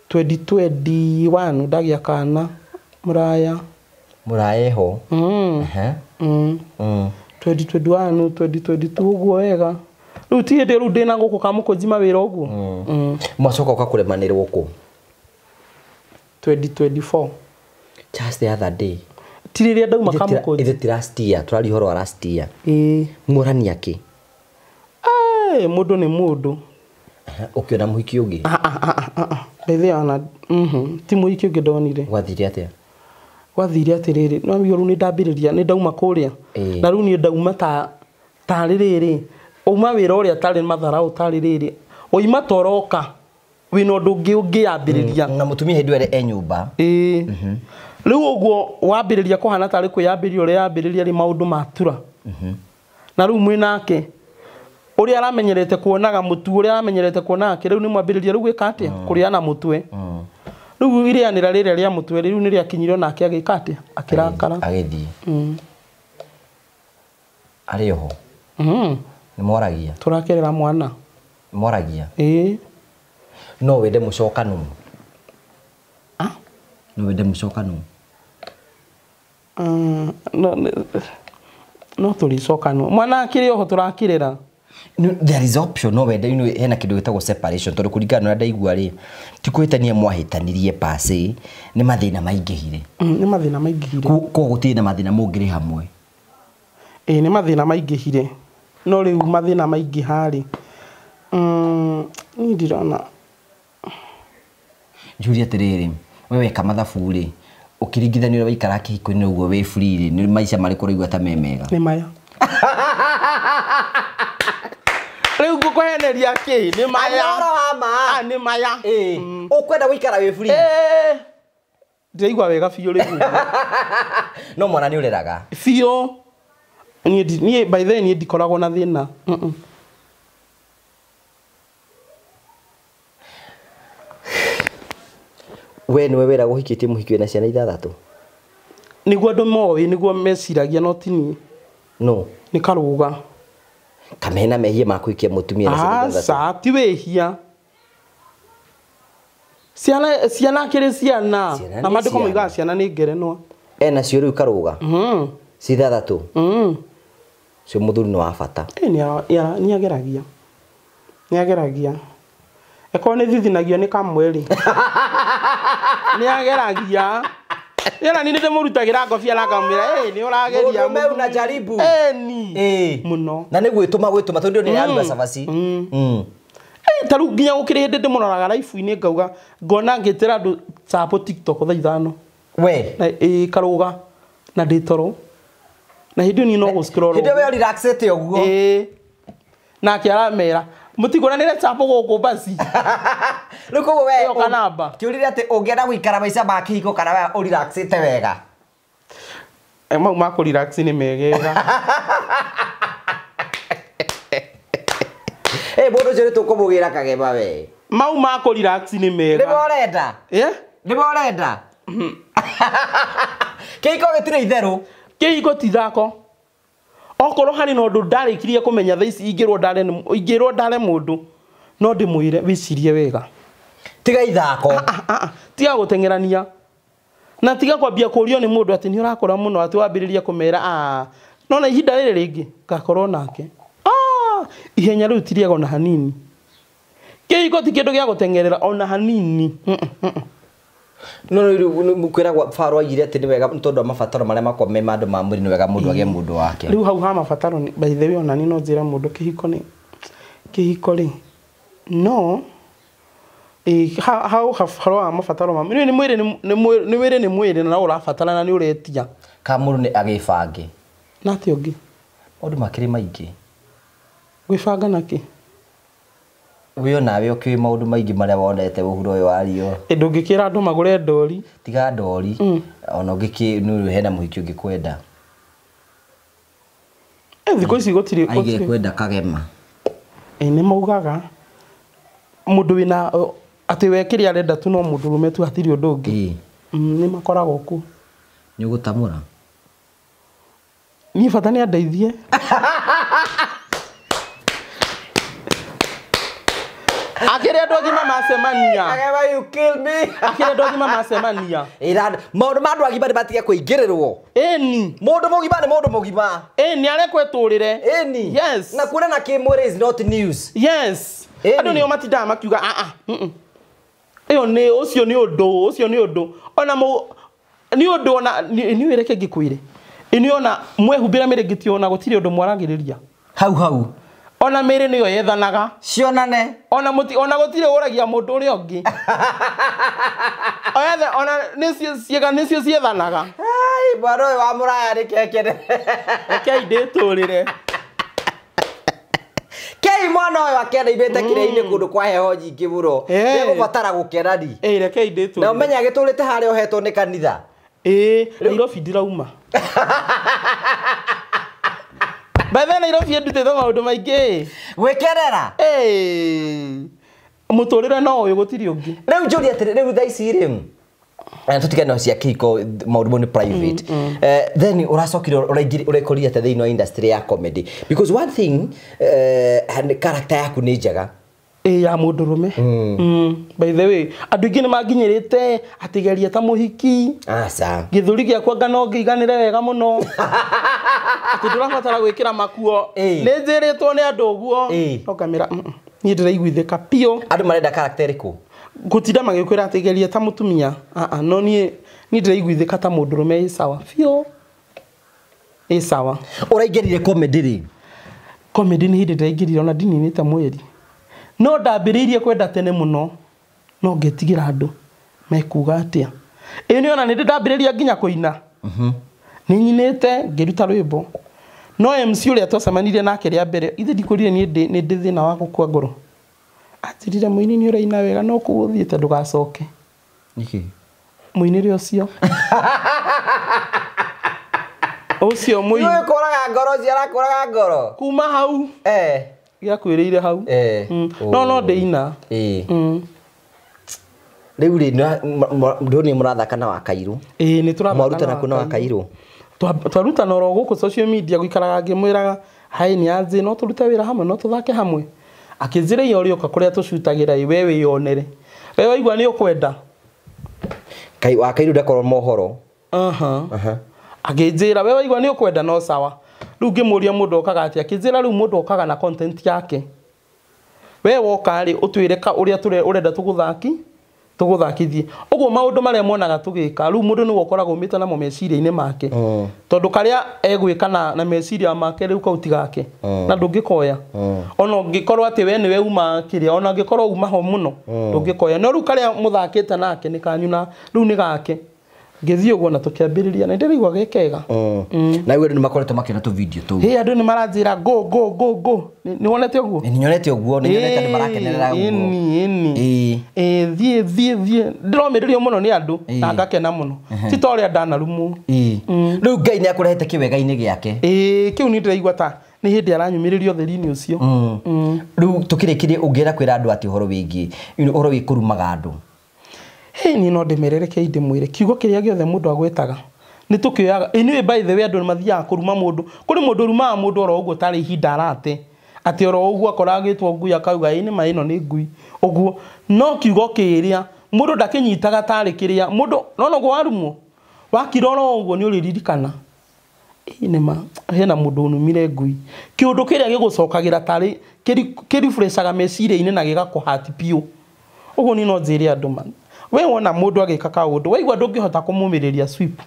2021 ndagĩa kana mũraya. Mũraya eho. 2021, 2022 ũguo wega. Rĩu ti hĩndĩ rĩu ndĩna gũkũ Kamũkũnji mawĩra ũguo. Mwacoka ũkakũremanĩrwo kũ? 2024. Just the other day. Ti rĩrĩa ndauma Kamũkũnji. Ithe ti last year, tũraria ũhoro wa last year. Ĩĩ. Mũrania kĩ? Mũndũ nĩ mũndũ. Ũkĩona mũhiki ũngĩ? Bethe ona ti mũhiki ũngĩ ndonire. Gwathire atĩa? Gwathire atĩrĩrĩ, no rĩu nĩ ndambĩrĩria, nĩ ndauma kũrĩa. Na rĩu niĩ ndauma ta tarĩ rĩrĩ. Uma wĩra ũrĩa tarĩ matharau tarĩ rĩrĩ. Oima toroka. Wĩna ũndũ ũngĩ ũngĩambĩrĩria. Na mũtumia hĩndĩ ĩyo e nyũmba. Ĩĩ. Rĩu ũguo wambĩrĩria kũhana tarĩ kwĩyambĩrĩria ũreyambĩrĩria rĩ maũndũ matura. Na rĩu mwĩnake ũrĩa aramenyerete kuonaga mũtu ũrĩa aramenyerete kuonaga rĩu nĩ mwambĩrĩria rĩu gwĩka atĩa kũrĩana mũtwe. Rĩu irĩanĩra rĩrĩa rĩa mũtwe rĩu nĩ rĩakinyire nake agĩka atĩa akĩrakara agĩthiĩ. Arĩ oho. Nĩ mwaragia? Tũrakerera mwana. Mwaragia? Ĩĩ. No wende mũcokano? No wende mũcokano? No tũrĩcokano. Mwana akĩrĩ oho tũrakĩrera. There is option no wende hena kĩndũ gĩtagwo separation tondũ kũringana na ũrĩa ndaigua rĩ ti kũhĩtania mwahĩtanirie pase nĩ mathĩna maingĩhire. Nĩ mathĩna maingĩhire. Koguo gũtirĩ na mathĩna mũngĩrĩ hamwe. Ĩĩ nĩ mathĩna maingĩhire. No rĩu mathĩna maingĩha rĩ niĩ ndirona. Njũrie atĩrĩrĩ, we weka mathabu rĩ ũkĩringithania ũrĩa waikara kĩhiko-inĩ ũguo wĩ free rĩ nĩ maica marĩkũ ũraigua ta me mega? Nĩ maya. Rĩu ngũkũheneria kĩ? Nĩ maya. Ũhoro wa ma. Nĩ maya. Ũkwenda gũikara wĩ free? Ndĩraigua wega biũ rĩu. No mwana nĩ ũreraga? Biũ. Niĩ by the way niĩ ndikoragwo na thĩna. We nĩwe wĩra ũhikĩtie mũhiki wĩna ciana ithathatũ? Nĩguo andũ moĩ, nĩguo meciragia no ti niĩ. No. Nĩ Karũga. Kamena mehia ma kũhikia mũtumia na ciana ithathatũ? Aca, ti wĩhia. Ciana ciana kĩrĩ ciana. Na maandĩko moigaga ciana nĩ ngerenwa. Ena cio rĩu Karũga? Ci ithathatũ? Cio mũthuri nĩ wa bata. Nĩ ageragia. Nĩ ageragia. Eko nĩ thithinagio nĩ kamwe rĩ. Nĩ ageragia. Yona ni ndĩmũrutagĩra ngobia na ngamwĩra, "Ĩ, nĩ ũrageria." Mũndũ meu na jaribu. Ĩni. Mũno. Na nĩ gwĩtũma gwĩtũma tondũ nĩ yaruga cabaci. Ta rĩu nginya gũkĩrĩ hĩndĩ ndĩmũroraga live-inĩ ngauga ngona ngĩtĩra andũ chapo TikTok thaa 5. We. Na ĩ Karũga na ndĩ toro. Na hĩndĩ ĩyo niĩ no gũ scroll. Hĩndĩ ĩyo we relaxĩte ũguo. Ĩĩ. Nake aramera mũtikũranĩre chapo gũkũ basi. Rĩu koguo we Ĩyo kanamba. Kĩũria atĩ ũngĩenda gũikara maica ma kĩhiko kana we ũrelaxĩte wega? Mau ma kũ relax nĩ megega. Mũndũ ũcio nĩ tũkũmũgĩra kagema we. Mau ma kũ relax nĩ mega. Nĩmo ũrenda? Nĩmo ũrenda? Kĩhiko gĩtirĩ itherũ. Kĩhiko ti ithako. Okorwo harĩ na ũndũ ndarĩkirie kũmenya thaa ici ingĩrwo ndare mũndũ no ndĩmwĩre wĩcirie wega. Tiga ithako. Tiga gũteng'erania. Na tiga kwambia kũrio nĩ mũndũ atĩ nĩ ũrakũra mũno atĩ wambĩrĩria kũmera no na ihinda rĩrĩ rĩngĩ ngakorwo nake. Ihenya rĩu ti rĩega ona hanini. Kĩhiko ti kĩndũ gĩa gũteng'erera ona hanini. No rĩu kwĩragwo Faro aigire atĩ nĩ wega nĩ tondũ wa mabataro marĩa makoragwo me ma andũ ma mwĩrĩ nĩ wega mũndũ agĩe mũndũ wake. Rĩu hau ha mabataro by the way ona niĩ no njĩre mũndũ kĩhiko nĩ kĩhiko rĩ no hau haro wa mabataro ma nĩ mwĩrĩ nĩ mwĩrĩ nĩ mwĩrĩ na ũrabatara na nĩ ũretia. Ka mũndũ nĩ agĩbange. Na atĩa ũngĩ? Maũndũ makĩrĩ maingĩ. Gwĩbanga nakĩ? We onawe ũkĩũĩ maũndũ maingĩ marĩa wonete mũhuro ũyũ wa riũa. Ndũngĩkĩra andũ magũre ndori. Tiga ndori. Ona ũngĩkĩ nĩ hena mũhiki ũngĩkwenda. Thikũ ici gũtirĩ. Aigire kwenda kagema. Nĩ maugaga mũndũ wĩna atĩ we kĩrĩa arenda tu no mũndũrũme tu hatirĩ ũndũ ũngĩ. Nĩ makoragwo kuo. Nĩ ũgũtamũra? Niĩ bata nĩ andeithie. Akĩrĩ andũ agima macemania. Agema you kill me. Akĩrĩ andũ agima macemania. Ĩra maũndũ ma andũ agima nĩ matige kũingĩrĩrwo. Ĩni. Mũndũ mũgima nĩ mũndũ mũgima. Ĩni arekwo etũrĩre. Ĩni. Yes. Na kuona na kĩmwĩrĩ is not news. Yes. Andũ nĩo matindaga makiuga a a. Ĩyo nĩ ũcio nĩ ũndũ, ũcio nĩ ũndũ. Ona nĩ ũndũ ona nĩ wĩreke ngĩkwĩre. Ĩni ona mwehumbĩra mĩrĩngĩti ona gũtirĩ ũndũ mwaragĩrĩria. Hau hau. Ona mĩrĩ nĩyo yethanaga. Cionane. Ona mũti ona gũtirĩ ũragia mũndũ ũrĩa ũngĩ. Oyethe ona nĩcio ciĩga nĩcio ciethanaga. Ai mwana ũyũ wa mũraya nĩ kekene. Rekei ndĩtũrĩre. Kei mwana ũyũ akena ibete kĩrĩa-inĩ kũndũ kwa heho nyingĩ mũno. Nĩegũbatara gũkena ni. Ĩ rekei ndĩtũrĩre. Na ũmenye agĩtũrĩte harĩa ohetwo nĩ kanitha. Ĩ Nairobi ndirauma. By the way, Nairobi ndutĩte maũndũ maingĩ. Gwĩkerera. Ĩ mũtũrĩre no ũyũ gũtirĩ ũngĩ. Rĩu njũrie atĩrĩ, rĩu thaa ici rĩ, tũtigane na cia kĩhiko, maũndũ mau nĩ private. Then ũracokire ũrekorire atĩa thĩinĩ wa industry ya comedy? Because one thing, character yaku nĩ njega. Ĩ ya mũndũrũme. By the way, andũ aingĩ nĩ manginyĩrĩte atĩ geria ta mũhiki. Aca. Gĩthũri gĩakwa anga no ngĩiganĩre wega mũno. Atĩ ndũrabatara gwĩkĩra makuo. Nĩ njĩrĩtwo nĩ andũ ũguo. No ngamĩra, niĩ ndĩraiguithĩka biũ. Andũ marenda character ĩrĩkũ? Gũtinda magĩkwĩra atĩ geria ta mũtumia. Aa, no niĩ ndĩraiguithĩka ta mũndũrũme ĩ sawa biũ. Ĩ sawa. Ũraingĩrire comedy rĩ? Comedy nĩ hĩndĩ ndĩraingĩrire ona ndininĩte mweri. No ndambĩrĩirie kwenda tene mũno. No ngetigĩra andũ mekuga atĩa. Ĩ nĩ ona nĩ ndambĩrĩria nginya kũina. Nĩ nyinĩte ngĩruta rwĩmbo. No MC ũrĩa twacemanirie nake rĩa mbere, ithe ndikwĩrire niĩ nĩ ndĩ thĩna wa gũkua ngoro. Anjĩrire mũini nĩ ũraina wega no kũu ũthiĩte ndũgacoke. Nĩkĩ? Mũinĩre ũcio. Ũcio mũini. Nĩũĩ kũraga ngoro ũcio arakũraga ngoro. Kuma hau. Gĩakwĩrĩire hau. No no ndĩina. Rĩu rĩ ndũni mũrathaka na Wakairũ. Ĩ nĩ tũrathaka. Mwarutana kũ na Wakairũ? Twarutana oro gũkũ social media gũikaraga ngĩmwĩraga hai nĩ anjĩ no tũrute wĩra hamwe no tũthake hamwe. Akĩnjĩra iyo ũrĩũka kũrĩa tũcutagĩra ĩ we wĩyonere. We waigua nĩ ũkwenda. Kai Wakairũ ndakorwo mohoro. Akĩnjĩra we waigua nĩ ũkwenda no sawa. Rĩu ngĩmũria mũndũ okaga atĩa? Akĩnjĩra rĩu mũndũ okaga na content yake. We woka rĩ ũtwĩre ka ũrĩa ũrenda tũgũthaki tũgũthakithie. Ũguo maũndũ marĩa monaga tũgĩka rĩu mũndũ nĩwe ũkoragwo umĩte namo meciria-inĩ make. Tondũ karĩa egwĩka na meciria make rĩu kau ti gake. Na ndũngĩkoya. Ona ũngĩkorwo atĩ we nĩwe uma kĩrĩa ona ũngĩkorwo uma ho mũno ndũngĩkoya. No rĩu karĩa mũthakĩte nake nĩ kanyu na rĩu nĩ gake. Ngĩthiĩ ũguo na tũkĩambĩrĩria na ndĩraigua gĩ kega. Na rĩu andũ nĩ makoretwo makĩona tũ video tũu. Hĩ andũ nĩ maranjĩra go go go go. Nĩ wonete ũguo? Nĩ nyonete ũguo, nĩ nyonete andũ marakenerera ũguo. Ĩni. Ĩ thiĩ thiĩ thiĩ. Ndĩromĩrĩrio mũno nĩ andũ na ngakena mũno. Ti ta ũrĩa ndanarumwo. Rĩu Ngai nĩ akũrehete kĩwega-inĩ gĩake. Ĩ kĩu nĩ ndĩraigua ta nĩ hĩndĩ aranyumĩrĩria ũtheri-inĩ ũcio. Rĩu tũkĩrĩkĩrie ũngĩenda kwĩra andũ atĩ ũhoro wĩgiĩ ũhoro wĩ kũrumaga andũ. Hĩ niĩ no ndĩmerere rekei ndĩmwĩre kiugo kĩrĩa gĩothe mũndũ agwĩtaga nĩ tũkĩoyaga. Anyway, by the way andũ nĩ mathiaga kũruma mũndũ. Kũrĩ mũndũ ũrumaga mũndũ oro ũguo tarĩ ihinda arate. Atĩ oro ũguo akora agĩtwo ngui akauga ĩ nĩ ma ĩno nĩ ngui. Ũguo no kiugo kĩrĩa mũndũ ndakĩnyitaga tarĩ kĩrĩa mũndũ no noguo warumwo wakira oro ũguo nĩ ũrĩririkana. Ĩ nĩ ma hena mũndũ ũnumire ngui. Kĩũndũ kĩrĩa gĩgũcokagĩra tarĩ kĩrifreshaga meciria-inĩ na gĩgakũhati biũ. Ũguo niĩ no njĩre andũ ma. We wona mũndũ agĩka kaũndũ waigua ndũngĩhota kũmũmĩrĩria sweep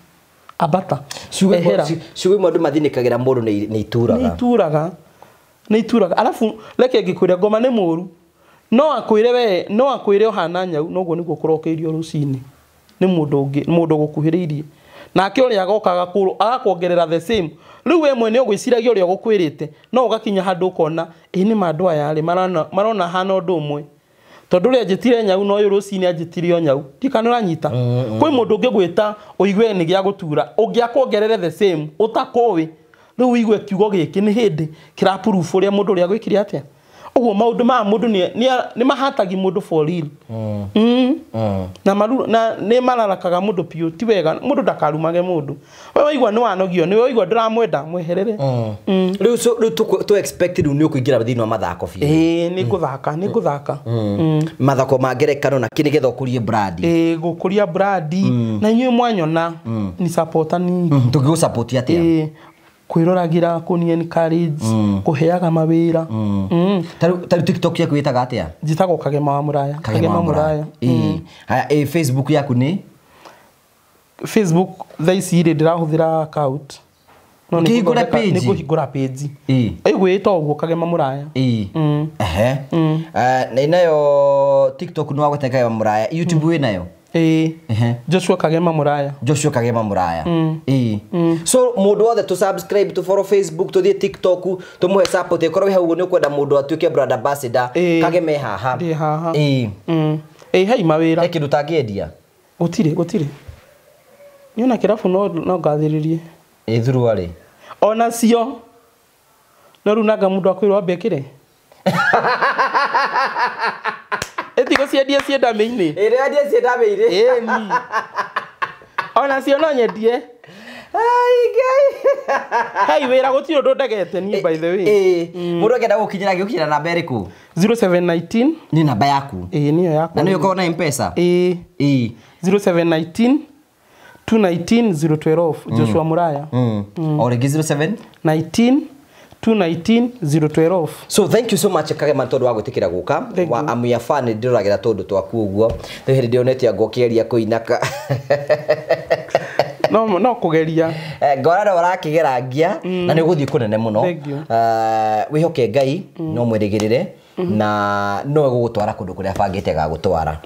ambata. Ciugo imwe andũ mathinĩkagĩra mũndũ nĩ ituraga. Nĩ ituraga. Nĩ ituraga. Arabu reke ngĩkwĩre ngoma nĩ mũru. No akwĩre we, no akwĩre ũhana nyau noguo nĩguo kũrokeirio rũcinĩ. Nĩ mũndũ ũngĩ, mũndũ gũkuhĩrĩirie. Nake ũrĩa agoka agakuongerera the same. Rĩu we mwene ũgwĩciragia ũrĩa ũgũkwĩrĩte no ũgakinya handũ ũkona ĩ nĩ ma andũ aya rĩ marona hana ũndũ ũmwe. Tondũ ũrĩa anjĩtire nyau no ũyũ rũcinĩ anjĩtire o nyau. Ndikana ũranyita. Kwĩ mũndũ ũngĩgwĩta ũigue nĩ gĩa gũtura, ũngĩ akuongerere the same ũtakũĩ. Rĩu ũigue kiugo gĩkĩ nĩ hĩndĩ kĩra proof ũrĩa mũndũ ũrĩa agwĩkire atĩa. Ũguo maũndũ ma mũndũ nĩ mahatagi mũndũ for real. Na maru na nĩ mararakaga mũndũ piũ ti wega mũndũ ndakarumage mũndũ. We waigua nĩ wanogio nĩ waigua ndũramwenda mweherere. Rĩu so rĩu tũ expect rĩu nĩ ũkũingĩra thĩinĩ wa mathako biũ. Ĩĩ nĩ ngũthaka nĩ ngũthaka. Mathako ma ngerekano na kĩ nĩgetha ũkũrie brand. Ĩĩ gũkũria brand na inyuĩ mwanyona ni supporter ni. Tũngĩgũ support atĩa? Ĩĩ kwĩroragira kũni encourage kũheaga mawĩra. Ta rĩu TikTok yaku ĩtaga atĩa? Njĩtagwo Kagema wa Mũraya. Kagema Mũraya. Ĩĩ. Haya, ĩ Facebook yaku nĩ? Facebook thaa ici rĩ ndĩrahũthĩra account. No Ũkĩhingũra page? nĩ ngũhingũra page. Ĩĩ. Ĩgwĩtwo ũguo Kagema Mũraya. Ĩĩ. Ehe. Na nayo TikTok nĩ wagweta Kagema Mũraya. YouTube wĩ nayo? Ĩĩ. Joshua Kagema Mũraya. Joshua Kagema Mũraya. Ĩĩ. So mũndũ wothe tũ subscribe tũ follow Facebook tũthiĩ TikTok tũmũhe support ĩkorwo wĩ hau ũguo nĩ ũkwenda mũndũ atuĩke brand ambassador Kageme haha. Ndĩ haha. Ĩĩ. Ĩĩ hei mawĩra. He kĩndũ ũtangĩendia? Gũtirĩ gũtirĩ. Niona kĩrabu no ngathĩrĩrie. Ĩĩ thuruarĩ. Ona cio. No rĩu nanga mũndũ akwĩrwo ambe ekĩre. Ĩtigo ciendie ciendamĩ-inĩ. Ĩrĩa endie ciendamĩ-inĩ. Ĩni. Ona cio no nyendie. Ai Ngai. Hei wĩra gũtirĩ ũndũ ndegete niĩ by the way. Ĩĩ. Mũndũ angĩenda gũkinyĩra gĩũkinyĩra namba ĩrĩkũ? 0719. Nĩ namba yaku. Ĩĩ nĩyo yakwa. Na nĩyo ũkoragwo na M-Pesa? Ĩĩ. Ĩĩ. 0719 219 012 Joshua Mũraya. O rĩngĩ 07 19 219 012. So thank you so much Kagema tondu wa gwitikira guka wa amu ya fan ndiroragira tondu twaku uguo rĩu hĩndĩ ndionete anga ũkĩgeria kũina no kũgeria ngora no ũrakĩgerangia na nĩ ũgũthiĩ kũnene mũno. Wĩhoke Ngai no mwĩrĩgĩrĩre na no egũgũtwara kũndũ kũrĩa abangĩte gagũtwara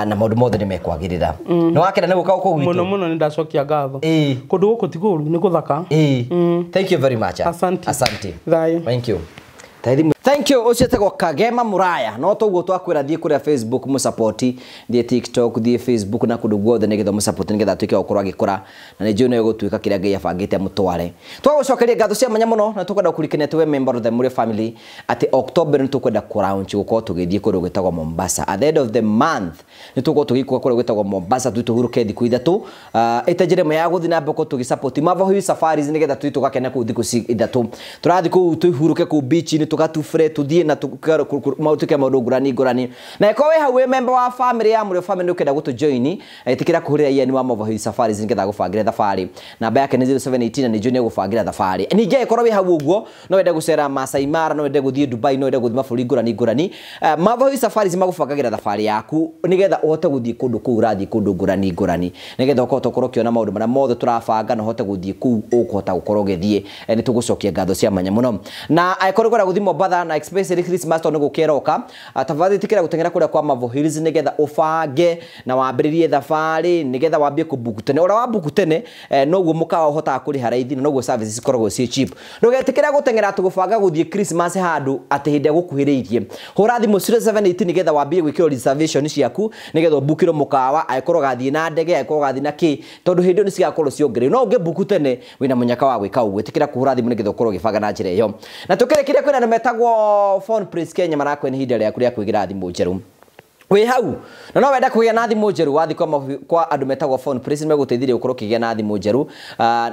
na maũndũ mothe nĩ mekwagĩrĩra. Nĩ wakena nĩ gũka gũkũ gwitũ mũno mũno nĩ ndacokia ngatho. Kũndũ gũkũ ti kũũru nĩ gũthaka. Thank you very much. Asante. Asante. Thayũ. Thank you. Thank you. Ũcio etagwo Kagema Mũraya. No toguo twakwĩra thiĩ kũrĩa Facebook mũsupport, thiĩ TikTok, thiĩ Facebook na kũndũ guothe nĩgetha mũsupport nĩgetha atuĩke wa gũkorwo agĩkũra na nĩ njũĩ no egũtuĩka kĩrĩa Ngai abangĩte mũtware. Twagũcokeria ngatho cia mwanya mũno na tũkwenda gũkũririkania atĩ we member of the Mũrĩo family atĩ October nĩ tũkwenda kũ-launch gũkorwo tũgĩthiĩ kũndũ gwĩtagwo Mombasa. At the end of the month nĩ tũgũkorwo tũgĩikũrũka kũrĩa gwĩtagwo Mombasa tũthiĩ tũhurũke thikũ ithatũ. Ĩta njĩra ĩmwe ya gũthiĩ na mbere gũkorwo tũgĩ-support Mavo Hill Safaris nĩgetha tũthiĩ tũgakena kũu thikũ ithatũ. Tũrathiĩ kũu tũhurũke kũu beach-inĩ tũgatubure tũthiĩ na tuke maũndũ ngũrani ngũrani. Na ĩkorwo wĩ hau wĩ member wa family ya Mũrĩo family ũkĩenda gũtũ join ĩtĩkĩra kũhũrĩra Ian wa Mavo Hill Safaris nĩgetha agũbangĩre thabarĩ. Namba yake nĩ 0718 na nĩ njũĩ nĩ egũbangĩra thabarĩ. Ningĩ ĩkorwo wĩ hau ũguo no wende gũcera Masai Mara, no wende gũthiĩ Dubai, no wende gũthiĩ mabũrũri ngũrani ngũrani. Mavo Hill Safaris magũbangagĩra thabarĩ yaku nĩgetha ũhote gũthiĩ kũndũ kũu ũrathiĩ kũndũ ngũrani ngũrani nĩgetha ũkahota gũkorwo ũkĩona maũndũ marĩa mothe tũrabanga na ũhote gũthiĩ kũu ũkũhota gũkorwo ũgĩthiĩ. Nĩ tũgũcokia ngatho cia mwanya mũno. Na angĩkorwo ũkwenda gũthiĩ Mombatha na especially Christmas tondũ nĩ gũkĩroka, tafadhali ĩtĩkĩra gũteng'era kũrĩa kwa Mavo Hills nĩgetha ũbange na wambĩrĩrie thabarĩ nĩgetha wambie kũbuku tene. Ũrĩa wabuku tene noguo mũkawa ũhotaga kũrĩha raithi na noguo services cikoragwo ciĩ cheap. Ndũgetĩkĩre gũteng'era atĩ gũbanga gũthiĩ Christmas handũ atĩ hĩndĩ ĩrĩa gũkuhĩrĩirie. Hũra thimũ 0718 nĩgetha wambie gwĩkĩrwo reservation ciaku nĩgetha ũbukĩrwo mũkawa angĩkorwo ũgathiĩ na ndege angĩkorwo ũgathiĩ na kĩ tondũ hĩndĩ ĩyo nĩ cigakorwo ciongereirwo. No ũngĩbuku tene wĩna mũnyaka wa gwĩka ũguo. Ĩtĩkĩra kũhũra thimũ nĩgetha ũkorwo ũgĩbanga na njĩra ĩyo. Na tũkĩrĩkĩria kwĩna andũ metagwo Phone Place Kenya marakwĩra ihinda rĩaku rĩa kwĩgĩra thimũ njerũ. Wĩ hau na no wenda kũgĩa na thimũ njerũ wathiĩ kwa andũ metagwo Phone Place nĩmegũteithĩrĩria gũkorwo ũkĩgĩa na thimũ njerũ.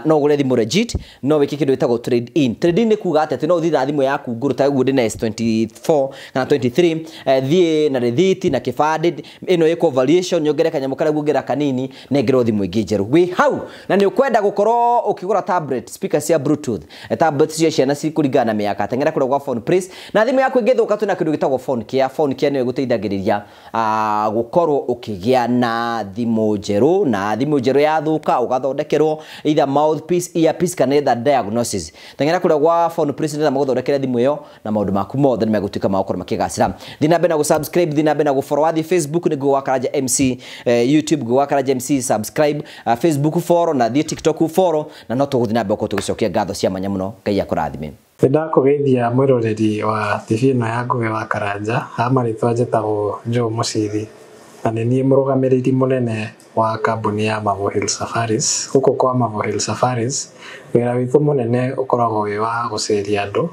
No ũgũre thimũ legit, no wĩke kĩndũ gĩtagwo trade in. Trade in nĩ kuga atĩ no ũthiĩ na thimũ yaku ngũrũ ta ũguo ndĩna S24 kana 23, thiĩ na rĩthiti na kĩbandĩ ĩno ĩkwo valuation nyongere kanyamũ karĩa nguongerera kanini nengerwo thimũ ĩngĩ njerũ. Wĩ hau na nĩ ũkwenda gũkorwo ũkĩgũra tablet, speaker cia bluetooth, tablet cia ciana cikũringana na mĩaka, teng'era kũrĩa gwa Phone Place. Na thimũ yaku ĩngĩthũka twĩna kĩndũ gĩtagwo Phone Care. Phone Care nĩyo ĩgũteithagĩrĩria gũkorwo ũkĩgĩa na thimũ njerũ, na thimũ njerũ yathũka ũgathondekerwo either mouthpiece, earpiece kana either diagnosis. Teng'era kũrĩa gwa Phone Place nĩgetha magũthondekere thimũ ĩyo na maũndũ maku mothe nĩ megũtuĩka ma gũkorwo makĩgacĩra. Thiĩ na mbere na gũ-subscribe, thiĩ na mbere na gũ-follow wathiĩ Facebook nĩ Ngugi wa Karanja MC, YouTube Ngugi wa Karanja MC subscribe, Facebook follow na thiĩ TikTok follow na no tũgũthiĩ na mbere gũkorwo tũgĩcokia ngatho cia mwanya mũno. Ngai akũrathime. Nĩ ndakũgeithia mwĩroreri wa TV ĩno ya Ngugi wa Karanja. Ha marĩtwa njĩtagwo Joe Mũciri na nĩ niĩ mũrũgamĩrĩri mũnene wa kambuni ya Mavo Hill Safaris. Gũkũ kwa Mavo Hill Safaris wĩra witũ mũnene ũkoragwo wĩ wa gũceria andũ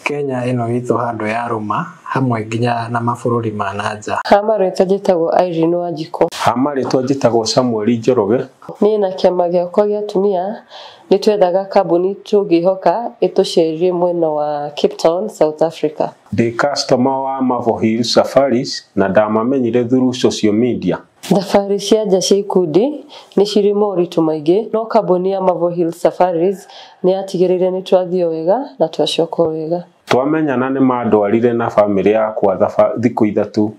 Kenya ĩno itũ handũ ya rũma hamwe nginya na mabũrũri ma na nja. Ha marĩtwa njĩtagwo Irene Wanjikũ. Ha marĩtwa njĩtagwo Samuel Njoroge. Niĩ na kĩama gĩakwa gĩa atumia nĩ twethaga kambuni tũngĩhoka ĩtũcerie mwena wa Cape Town, South Africa. Ndĩ customer wa Marvel Hill Safaris na ndamamenyire through social media. Thabarĩ cia nja cia ikundi nĩ cirĩ moritũ maingĩ, no kambuni ya Marvel Hill Safaris nĩ yatigĩrĩire nĩ twathiĩ wega na twacoka wega. Twamenyana nĩ mandwarire na bamĩrĩ yakwa thikũ 3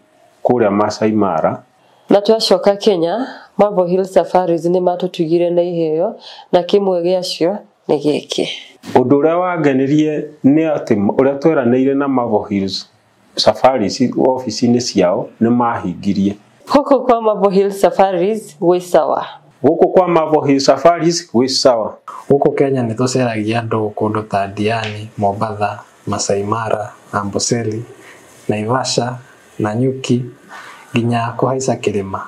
kũrĩa Masai Mara. Na twacoka Kenya, Marvel Hill Safaris nĩ matũtugire na iheo na kĩmwe gĩacio nĩ gĩkĩ. Ũndũ ũrĩa wangenirie nĩ atĩ ũrĩa tweranĩire na Marvel Hills Safaris obici-inĩ ciao nĩ mahingirie. Gũkũ kwa Marvel Hill Safaris gwĩ sawa. Gũkũ kwa Marvel Hill Safaris gwĩ sawa. Gũkũ Kenya nĩ tũceragia andũ kũndũ ta Diani, Mombatha, Masai Mara, Amboseli, Naivasha, Nanyuki nginya kũhaica kĩrĩma.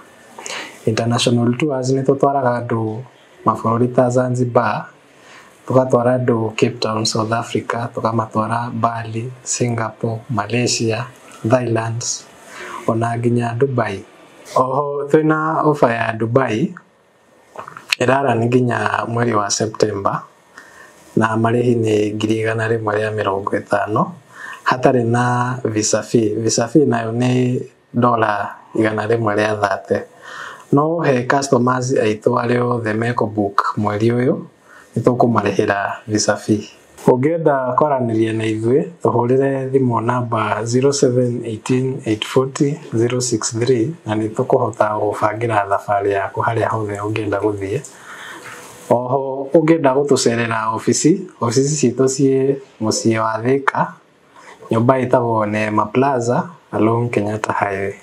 International tours nĩ tũtwaraga andũ mabũrũri ta Zanzibar, tũgatwara andũ Cape Town, South Africa, tũkamatwara Bali, Singapore, Malaysia, Thailand ona nginya Dubai. Oho twĩna ofa ya Dubai ĩrarani nginya mweri wa September na marĩhi nĩ 150,000 hatarĩ na visa fee. Visa fee nayo nĩ $130. No he customers aitũ arĩa othe mekũbook mweri ũyũ nĩ tũkũmarĩhĩra visa fee. Ũngĩenda kwaranĩria na ithuĩ tũhũrĩre thimũ namba 0718 840 063 na nĩ tũkũhota gũbangĩra thabarĩ yaku harĩa hothe ũngĩenda gũthiĩ. Oho ũngĩenda gũtũcerera obici, obici citũ ciĩ mũciĩ wa Thika, nyũmba ĩtagwo Neema Plaza along Kenyatta Highway.